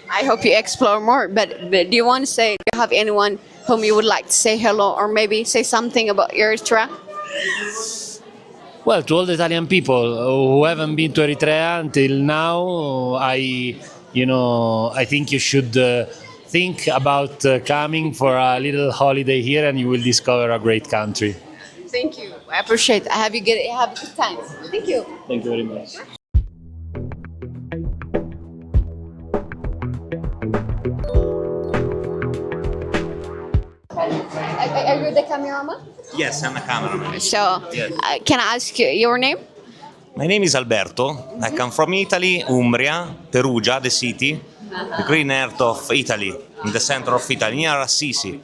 I hope you explore more, but do you want to say, do you have anyone whom you would like to say hello or maybe say something about Eritrea? Well, to all the Italian people who haven't been to Eritrea until now, I think you should think about coming for a little holiday here, and you will discover a great country. Thank you. I appreciate it. Have a good time. Thank you. Thank you very much. Are you the cameraman? Yes, I'm a cameraman. So, yes. Can I ask you your name? My name is Alberto. I come from Italy, Umbria, Perugia, the city, the green earth of Italy, in the center of Italy, near Assisi.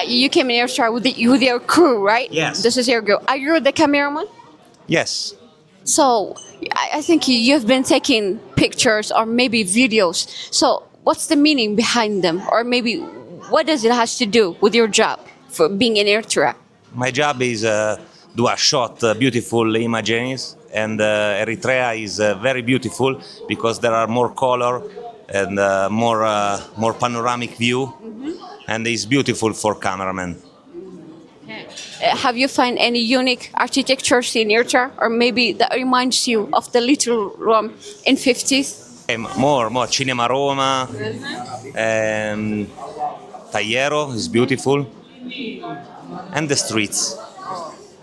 You came in Eritrea with your crew, right? Yes. This is your crew. Are you the cameraman? Yes. So, I think you've been taking pictures or maybe videos. So, what's the meaning behind them? Or maybe what does it has to do with your job for being in Eritrea? My job is do a shot beautiful images, and Eritrea is very beautiful because there are more color and more panoramic view, and it's beautiful for cameramen. Okay. Have you found any unique architectures in Eritrea, or maybe that reminds you of the little Rome in 50s? More Cinema Roma. Tagliero is beautiful, and the streets.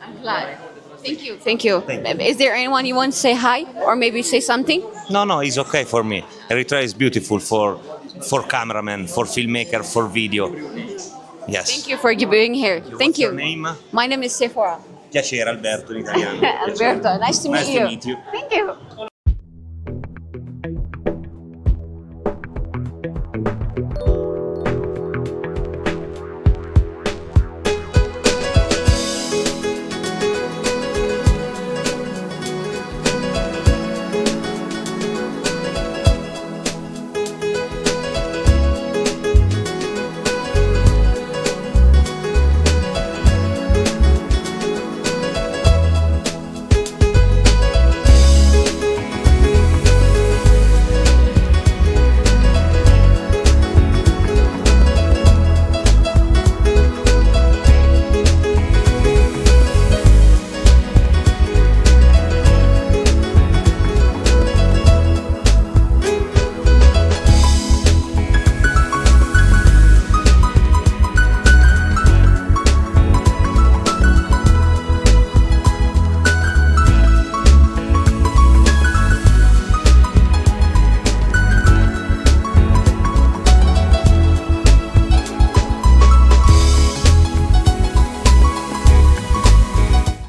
I'm glad. Thank you. Thank you. Is there anyone you want to say hi or maybe say something? No, it's okay for me. Eritrea is beautiful for for cameraman, for filmmaker, for video. Yes. Thank you for being here. Thank you. Your name? My name is Sephora. Piacere Alberto in italiano. Alberto, nice to meet Nice you. to meet you. Thank you.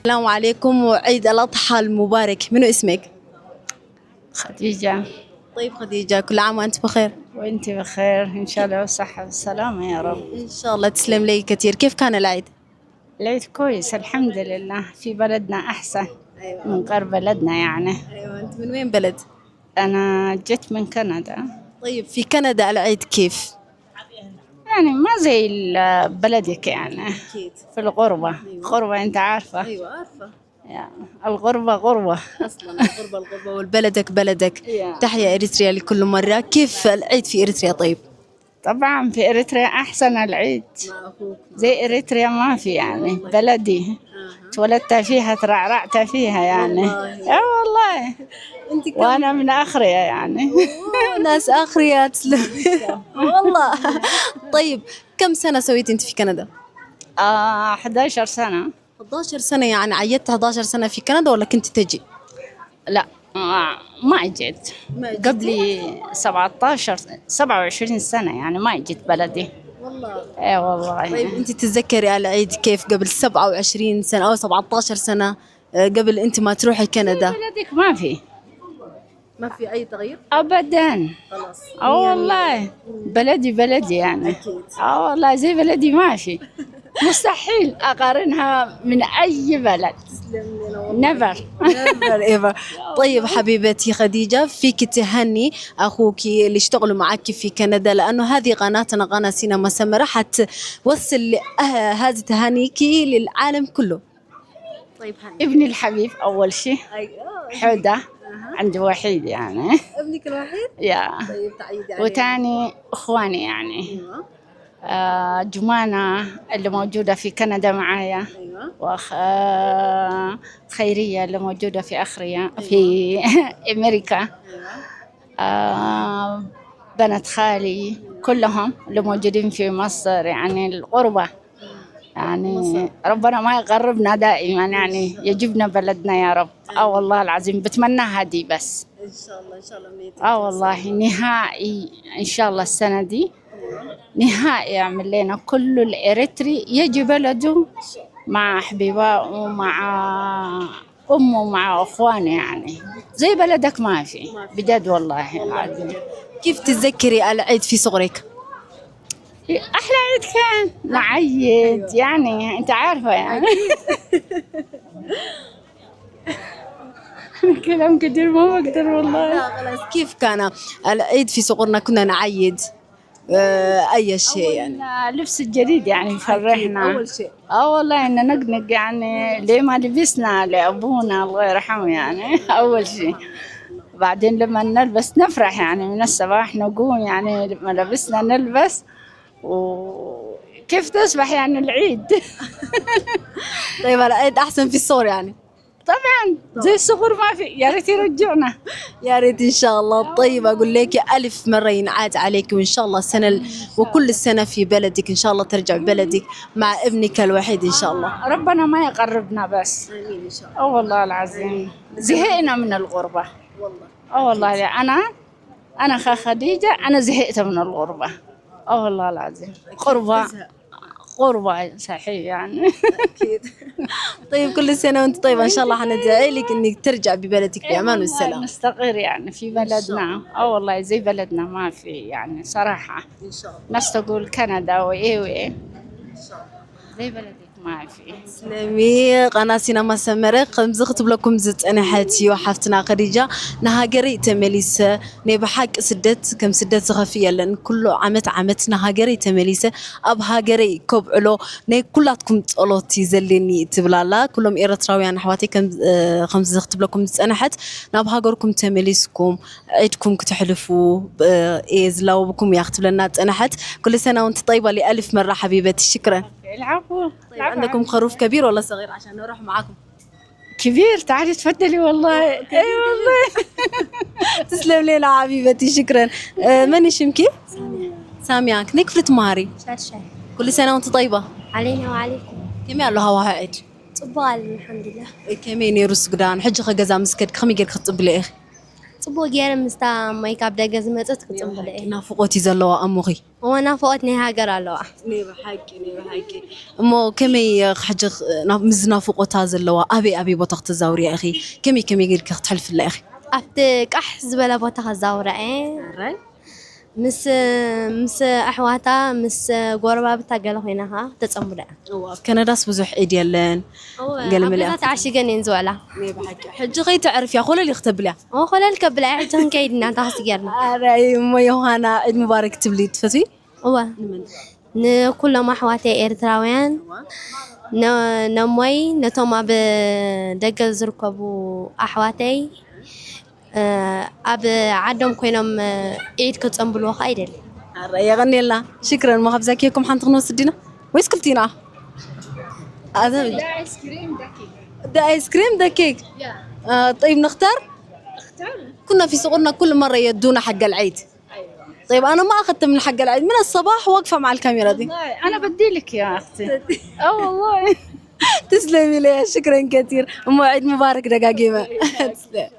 السلام عليكم وعيد الأضحى المبارك. منو اسمك؟ خديجة. طيب خديجة، كل عام وأنت بخير. وانت بخير ان شاء الله، والصحة والسلامة يا رب. إن شاء الله. تسلم لي كثير. كيف كان العيد؟ العيد كويس الحمد لله، في بلدنا أحسن من غير بلدنا يعني. أيوة، أنت من وين بلد؟ أنا جيت من كندا. طيب في كندا العيد كيف؟ يعني ما زي بلدك يعني. أكيد. في الغربة. غربة أنت عارفة. أيوة عارفة. يعني الغربة غربة. أصلا الغربة الغربة والبلدك بلدك. Yeah. تحيا إريتريا لكل مرة. كيف العيد في إريتريا طيب؟ طبعا في إريتريا أحسن العيد، زي إريتريا ما في يعني، بلدي تولدت فيها ترعرعت فيها يعني. اه والله. انت وانا من اخريا يعني. ناس اخريا، تسلم والله. طيب كم سنة سويت انت في كندا؟ 11 سنة. 11 سنة، يعني عيدت 11 سنة في كندا ولا كنت تجي؟ لا ما اجيت قبلي 17 27 سنة يعني، ما اجيت بلدي. والله. اي والله. طيب انت تتذكري العيد كيف قبل 27 سنة او 17 سنة قبل انت ما تروحي كندا؟ بلدك ما في. ما في اي تغيير؟ ابدا. خلاص. اه والله بلدي بلدي يعني. اه والله زي بلدي ما في، مستحيل اقارنها من اي بلد. Never. Never ever. طيب حبيبتي خديجة، فيك تهني أخوك اللي اشتغلوا معك في كندا، لأنه هذه قناتنا قناة سينما سمرة حتوصل هذه تهانيك للعالم كله. طيب هاني. ابني الحبيب اول شيء حودة، عندي وحيد يعني. ابنك الوحيد؟ يا. طيب تعيدي عليه. وتاني اخواني يعني. جمانة اللي موجودة في كندا معايا. وأخ خيرية اللي موجودة في أخريا في أمريكا. بنت خالي كلهم اللي موجودين في مصر، يعني الغربة يعني ربنا ما يغربنا دائما يعني، يجبنا بلدنا يا رب. اه والله العظيم بتمناها دي بس. إن شاء الله إن شاء الله أمنيتك. اه والله نهائي ان شاء الله السنة دي نهائي يعمل لنا كل الاريتري يجي بلده مع حبيبه ومع امه ومع اخوانه يعني، زي بلدك ما في بجد والله العظيم. كيف تتذكري العيد في صغرك؟ احلى عيد كان نعيد يعني، انت عارفه يعني. كلام كتير ما بقدر والله. لا خلاص، كيف كان العيد في صغرنا؟ كنا نعيد اي شيء يعني. اللبس الجديد يعني يفرحنا أول شيء. اه والله ان نقنق يعني، ليه ما لبسنا لابونا الله يرحمه يعني. اول شيء بعدين لما نلبس نفرح يعني، من الصباح نقوم يعني لما لبسنا نلبس، وكيف تصبح يعني العيد. طيب العيد احسن في الصور يعني. طبعا زي الصغر ما في، يا ريت يرجعنا. يا ريت ان شاء الله. طيب اقول لك الف مره ينعاد عليك، وان شاء الله السنه وكل السنه في بلدك ان شاء الله، ترجع بلدك مع ابنك الوحيد ان شاء الله. ربنا ما يقربنا بس. امين ان شاء الله. اه والله العظيم زهقنا من الغربه والله. اه والله انا انا خديجه، انا زهقت من الغربه، اه والله العظيم غربه غربه صحيح يعني. اكيد. طيب كل سنه وانت طيبه، ان شاء الله حندعي لك انك ترجع ببلدك بامان والسلام. نستقر يعني في بلدنا، اه والله زي بلدنا ما في يعني صراحه. ان شاء الله. ناس تقول كندا وايه وايه، زي بلدك ما في. ትስለሚ። ቃና ሲነማ ሰመረ ከምዚ ክትብለኩም ዝፀንሐት እዩ ሓፍትና ከዲጃ፣ ንሃገረይ ተመሊሰ ናይ ብሓቂ ስደት ከም ስደት ዝኸፍእ የለን። ኩሉ ዓመት ዓመት ንሃገረይ ተመሊሰ ኣብ ሃገረይ ከብዕሎ ናይ ኩላትኩም ፀሎት እዩ ዘለኒ ትብላላ። ኩሎም ኤርትራውያን ኣሕዋተይ ከምዚ ክትብለኩም ዝፀንሐት ናብ ሃገርኩም ተመሊስኩም ዒድኩም ክትሕልፉ እየ ዝላወብኩም እያ ክትብለና ዝፀንሐት። كل سنة وانت طيبة لألف مرة حبيبتي، شكرا. العفو. طيب عندكم خروف كبير ولا صغير عشان نروح معاكم؟ كبير، تعالي تفضلي والله، اي والله. تسلم ليلى حبيبتي، شكرا. من اسمك؟ سامية. سامية، كفلت ماري. ሻድሻይ። كل سنة وانت طيبة. علينا وعليكم. ከመይ ኣሎ ሃዋህው ዒድ? ፅቡቅ ኣሎ الحمد لله. ከመይ ነይሩ ስግዳን? ሕጂ ኸ ገዛ ምስ ከድክ ከመይ ጌርክ ክትፅብለ ኢኺ? ፅቡቅ ገይረ ምስታ ማይ ካብ ደገ ዝመፀት ክፅምብለ እየ። ናፍቆት እዩ ዘለዋ ኣሞኺ። እዎ፣ ናፍቆት ናይ ሃገር ኣለዋ። ናይ ብሓቂ፣ ናይ ብሓቂ። እሞ ከመይ ሕጂ ምስ ናፍቆታ ዘለዋ ኣበይ ኣበይ ቦታ ክትዛውርያ ኢኺ? ከመይ ከመይ ጌርክ ክትሕልፍላ ኢኺ? ኣብቲ ቃሕ ዝበለ ቦታ ከዛውራ እየ፣ ምስ ኣሕዋታ ምስ ጎረባብታ ገለ ኮይና ከዓ ተፀምብለ እያ። ኣብ ካናዳስ ብዙሕ ዒድ የለን ገለ ኣብ መለ። ገዛ ተዓሺገን እየን ዝውዕላ። ሕጂ ከይተዕርፍ እያ፣ ኮለል ክትብል እያ። ኮለል ከብላ እያ። ሕጂ ክንከይድ ኢና ታክሲ ጌርና። ኣራይ፣ እሞ ዮሃና ዒድ ሙባረክ ትብሊ ትፈትዊ? እወ፣ ንኩሎም ኣሕዋተይ ኤርትራውያን፣ ነሞይ፣ ነቶም ኣብ ደገ ዝርከቡ ኣሕዋተይ ኣብ ዓዶም ኮይኖም ዒድ ክፀምብልዎ ከዓ ይደሊ። ኣራይ፣ የቐኒየልና፣ شكرا። እሞ ካብዛ ኬኩም ሓንቲ ክንወስድ ዲና ወይስ ክልቲና? ده ايس كريم، ده كيك. ده ايس كريم، ده كيك. طيب نختار. كنا في صغرنا كل مرة يدونا حق العيد. طيب انا ما اخذت من حق العيد، من الصباح واقفة مع الكاميرا دي. والله انا بدي لك يا اختي، اه والله. تسلمي لي، شكرا كثير. ام عيد مبارك دقاقيمة، تسلم.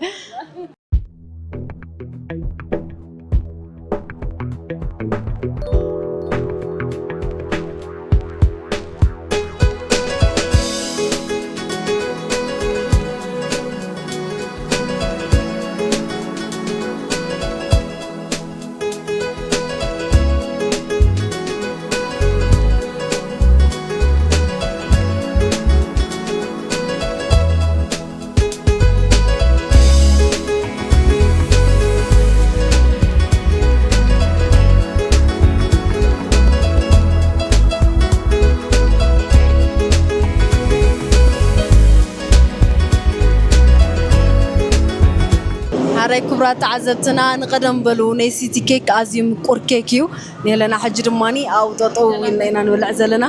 ሓራይ ክቡራት ተዓዘብትና፣ ንቀደም በሉ ናይ ሲቲ ኬክ ኣዝዩ ምቁር ኬክ እዩ ንሄለና። ሕጂ ድማኒ ኣብኡ ጠጠው ኢልና ኢና ንበልዕ ዘለና።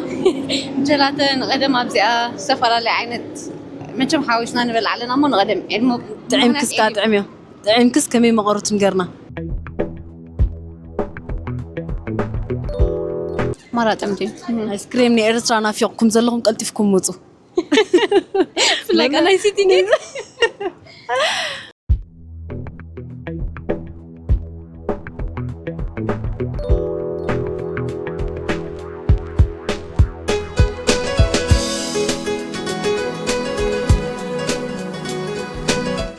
ጀላተ ንቀደም ኣብዚኣ ዝተፈላለዩ ዓይነት መቸም ሓዊስና ንበልዕ ኣለና። እሞ ንቀደም ዕድሞ ጥዒምክስ ካ ጥዕም እዮም፣ ጥዒምክስ ከመይ መቐረቱ ንገርና። ማራ ጥዕምቲ። ኣይስክሬም ንኤርትራ ናፊቕኩም ዘለኹም ቀልጢፍኩም ምፁ። ብፍላይ ካ ናይ ሲቲ ኬክ።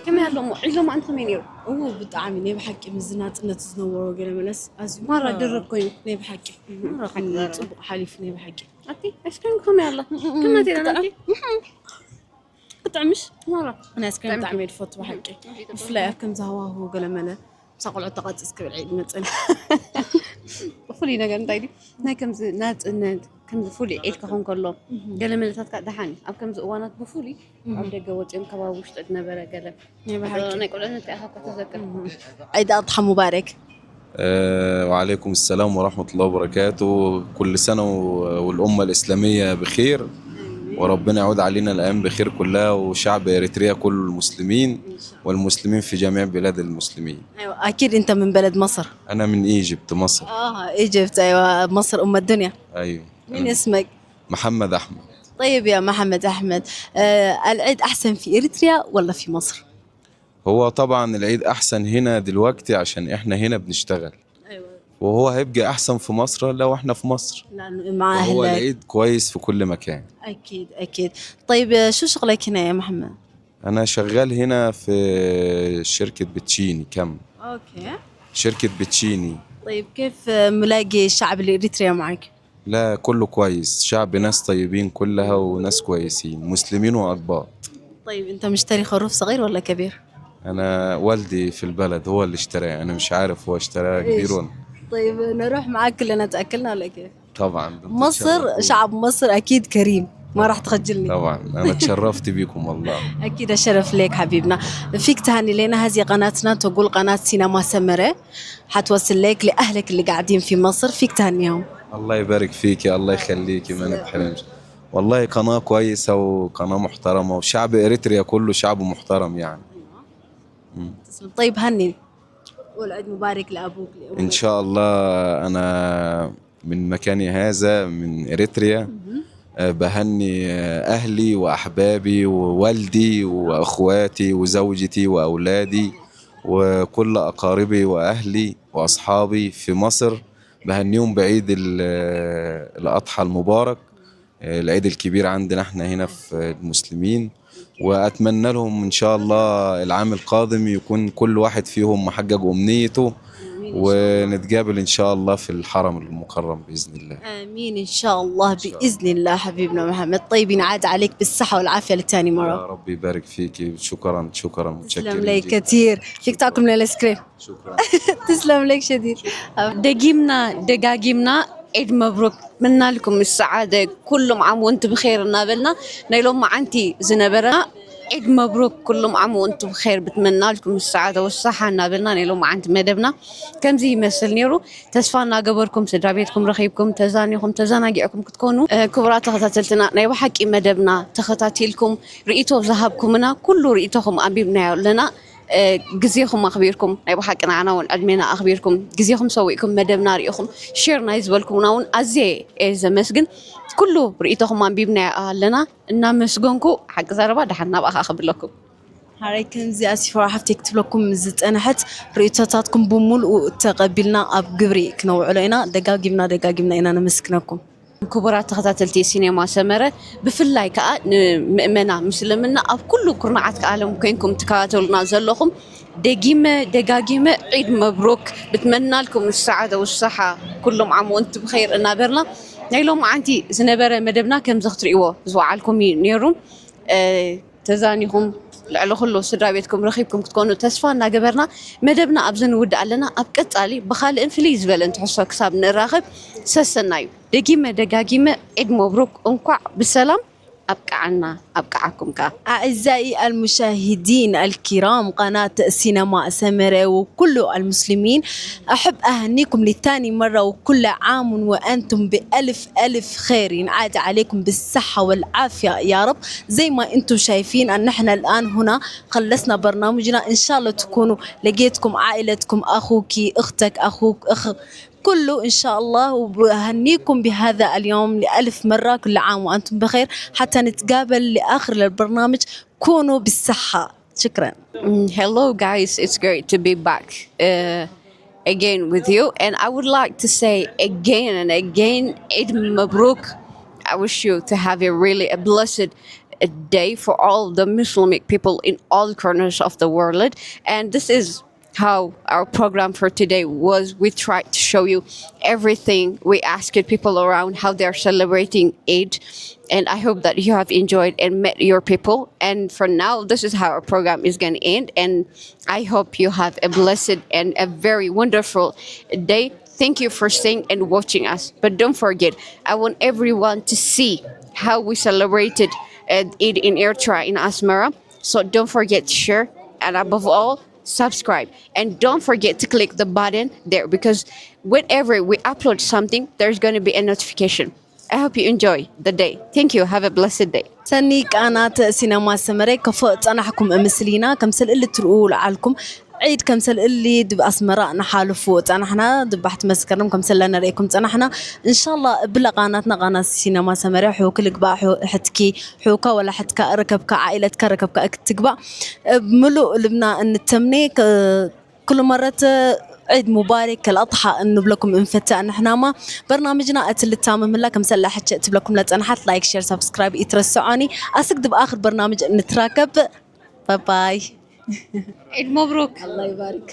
ከመይ ኣሎ እሞ ዒሎም ኣንተ ከመይ ነይሩ? እዎ፣ ብጣዕሚ ናይ ብሓቂ ምስ ናፅነት ዝነበሮ ገለ መለስ ኣዝዩ ማራ ድርብ ኮይኑ። ናይ ብሓቂ ማራ ፅቡቅ ሓሊፉ ናይ ብሓቂ። ኣቲ ኣይስክሬም ከመይ ኣሎ? ከመይ ናቲ? ብጣዕሚሽ። ማራ። ኣነ ኣይስክሬም ብጣዕሚ እየ ዝፈቱ ብሓቂ፣ ብፍላይ ኣብ ከምዚ ሃዋህው ገለ መለ ምሳ ቆልዑ ተቐፂፅ ክብል ዒድ ይመፅን። ፍሉይ ነገር እንታይ ድዩ፣ ናይ ከምዚ ናፅነት ከምዚ ፍሉይ ዒድ ክኸውን ከሎ ገለ መለታት ከዓ ደሓን እዩ። ኣብ ከምዚ እዋናት ብፍሉይ ኣብ ደገ ወፂኦም ከባቢ ውሽጢ ዝነበረ ገለ ናይ ብሓቂ። ናይ ቆልዕነት ኢኻ እኮ ተዘክር። عيد أضحى مبارك. وعليكم السلام ورحمة الله وبركاته. كل سنة والأمة الإسلامية بخير، وربنا يعود علينا الأيام بخير كلها، وشعب إريتريا كل المسلمين والمسلمين في جميع بلاد المسلمين. أيوة أكيد، أنت من بلد مصر؟ أنا من Egypt، مصر. Egypt، أيوة، مصر أم الدنيا. أيوه. مين اسمك؟ محمد أحمد. طيب يا محمد أحمد، العيد أحسن في إريتريا ولا في مصر؟ هو طبعا العيد احسن هنا دلوقتي عشان احنا هنا بنشتغل. وهو هيبقى احسن في مصر لو احنا في مصر. لأنه مع هو أهلك. العيد كويس في كل مكان. أكيد أكيد. طيب شو شغلك هنا يا محمد؟ انا شغال هنا في شركة بتشيني كم. Okay. شركة بتشيني. طيب كيف ملاقي الشعب الإريتري معك؟ لا، كله كويس، شعب ناس طيبين كلها وناس كويسين، مسلمين وأقباط. طيب أنت مشتري خروف صغير ولا كبير؟ انا والدي في البلد هو اللي اشتراه، انا مش عارف هو اشتراه إيش؟ كبير ولا. طيب نروح معاك كلنا تأكلنا ولا كيف؟ طبعا، ده انتوا مصر، تشرفوني. شعب مصر أكيد كريم، ما راح تخجلني. طبعا، انا اتشرفت بيكم والله. أكيد الشرف لك حبيبنا. فيك تهني لنا، هذه قناتنا تقول قناة سينما سمرة حتوصل لك لأهلك اللي قاعدين في مصر، فيك تهنيهم. الله يبارك فيك، الله يخليكي، ما نتحرمش والله. قناة كويسة وقناة محترمة، وشعب إريتريا كله شعب محترم يعني. طيب هني، قول عيد مبارك لأبوك لأمك. إن شاء الله أنا من مكاني هذا من إريتريا بهني أهلي وأحبابي ووالدي وأخواتي وزوجتي وأولادي وكل أقاربي وأهلي وأصحابي في مصر، بهنيهم بعيد الأضحى المبارك، العيد الكبير عندنا احنا هنا في المسلمين، وأتمنى لهم إن شاء الله العام القادم يكون كل واحد فيهم محقق أمنيته، ونتقابل إن شاء الله في الحرم المكرم بإذن الله. آمين إن شاء الله، بإذن الله حبيبنا محمد. طيب ينعاد عليك بالصحة والعافية لتاني مرة. يا رب يبارك فيكي، شكرا شكرا. تسلم متشكرين لك جدا. كثير. فيك تاكل من الايس كريم. شكرا. تسلم لك شديد. ደጊምና ደጋጊምና ዒድ መብሩክ ምናልኩም السعادة كل عام وانتم بخير እናበልና ናይ ሎም መዓንቲ ዝነበረ ዒድ መብሩክ كل عام وانتم بخير بتمنى لكم السعادة والصحة እናበልና ናይ ሎም መዓንቲ መደብና ከምዚ ይመስል ነይሩ። ተስፋ እናገበርኩም ስድራ ቤትኩም ረኺብኩም ተዛኒኹም ተዘናጊዕኩም ክትኮኑ። ክቡራት ተኸታተልትና፣ ናይ ብሓቂ መደብና ተኸታቲልኩም ርእቶ ዝሃብኩምና ኩሉ ርእቶኹም ኣንቢብናዮ ኣለና። ግዜኹም ኣኽቢርኩም፣ ናይ ብሓቂ ንዓና እውን ዕድሜና ኣኽቢርኩም ግዜኹም ሰዊእኩም መደብና ሪኢኹም share ናይ ዝበልኩምና እውን ኣዝየ እየ ዘመስግን። ኩሉ ርእቶኹም ኣንቢብናዮ ኣለና እናመስገንኩ፣ ሓቂ ዘረባ ድሓን ናብኣኻ ክብለኩም። ሓረይ፣ ከምዚ ኣሲፈራ ሓፍተይ ክትብለኩም ዝፀንሐት ርእቶታትኩም ብምሉኡ ተቐቢልና ኣብ ግብሪ ክነውዕሎ ኢና። ደጋጊምና ደጋጊምና ኢና ነመስግነኩም። ክቡራት ተኸታተልቲ ሲኔማ ሰመረ፣ ብፍላይ ከዓ ንምእመና ምስልምና ኣብ ኩሉ ኩርናዓት ዓለም ኮንኩም ትከታተሉና ዘለኹም፣ ደጊመ ደጋጊመ ዒድ መብሩክ بتمنى لكم السعادة والصحة كل عام وانتم بخير እናበርና ናይ ሎም መዓንቲ ዝነበረ መደብና ከምዚ ክትርእይዎ ዝወዓልኩም እዩ ነይሩ። ተዛኒኹም ልዕሊ ኩሉ ስድራ ቤትኩም ረኺብኩም ክትኮኑ ተስፋ እናገበርና መደብና ኣብዚ ንውድእ ኣለና። ኣብ ቀፃሊ ብካልእን ፍልይ ዝበለን ትሕዝቶ ክሳብ ንራኸብ ሰሰና እዩ። ደጊመ ደጋጊመ ዒድ መብሩክ፣ እንኳዕ ብሰላም ኣብቅዓና ኣብቅዓኩም ከዓ። أعزائي المشاهدين الكرام، قناة سينما سمرة وكل المسلمين، أحب أهنيكم لثاني مرة وكل عام وأنتم بألف ألف خير، ينعاد عليكم بالصحة والعافية يا رب. زي ما أنتم شايفين أن نحن الآن هنا خلصنا برنامجنا، إن شاء الله تكونوا لقيتكم عائلتكم، أخوك، أختك، أخوك، أخ كله إن شاء الله. وبهنيكم بهذا اليوم لألف مرة، كل عام وأنتم بخير. حتى نتقابل لآخر البرنامج، كونوا بالصحة. شكرا. Hello guys, it's great to be back again with you, and I would like to say again and again Eid مبروك. I wish you to have a really a blessed day for all the Muslimic people in all corners of the world. And this is how our program for today was. We tried to show you everything. We asked people around how they're celebrating Eid. And I hope that you have enjoyed and met your people. And for now, this is how our program is going to end. And I hope you have a blessed and a very wonderful day. Thank you for staying and watching us. But don't forget, I want everyone to see how we celebrated Eid in Eritrea in Asmara. So don't forget to share and above all, subscribe. And don't forget to click the button there because whenever we upload something, there's going to be a notification. I hope you enjoy the day. Thank you. Have a blessed day. ሰኒ ቃናት ሲነማ ሰመረ ከፎ ፀናሕኩም ምስሊና ከም ስልእል ትርኡ ለዓልኩም። عيد كمسل اللي دب أسمراء نحالفو ጸናሕና ድብ ባሕቲ መስከረም ከምሰለ نريكم ጸናሕና إن شاء الله بلا قناتنا قناة سينما سمرة حوك لقبا حتكي حوكا ولا حتكا ركبك عائلتك ركبك تقبع ملو لبنا نتمني كل مرة عيد مبارك الأضحى إنه بلكم انفتاء نحنا ما برنامجنا أتل التامم لكم سلا حتى تبلكم لتنحت لايك شير سبسكرايب يترسعوني أسقد بآخر برنامج نتراكب باي باي. عيد مبروك. الله يبارك.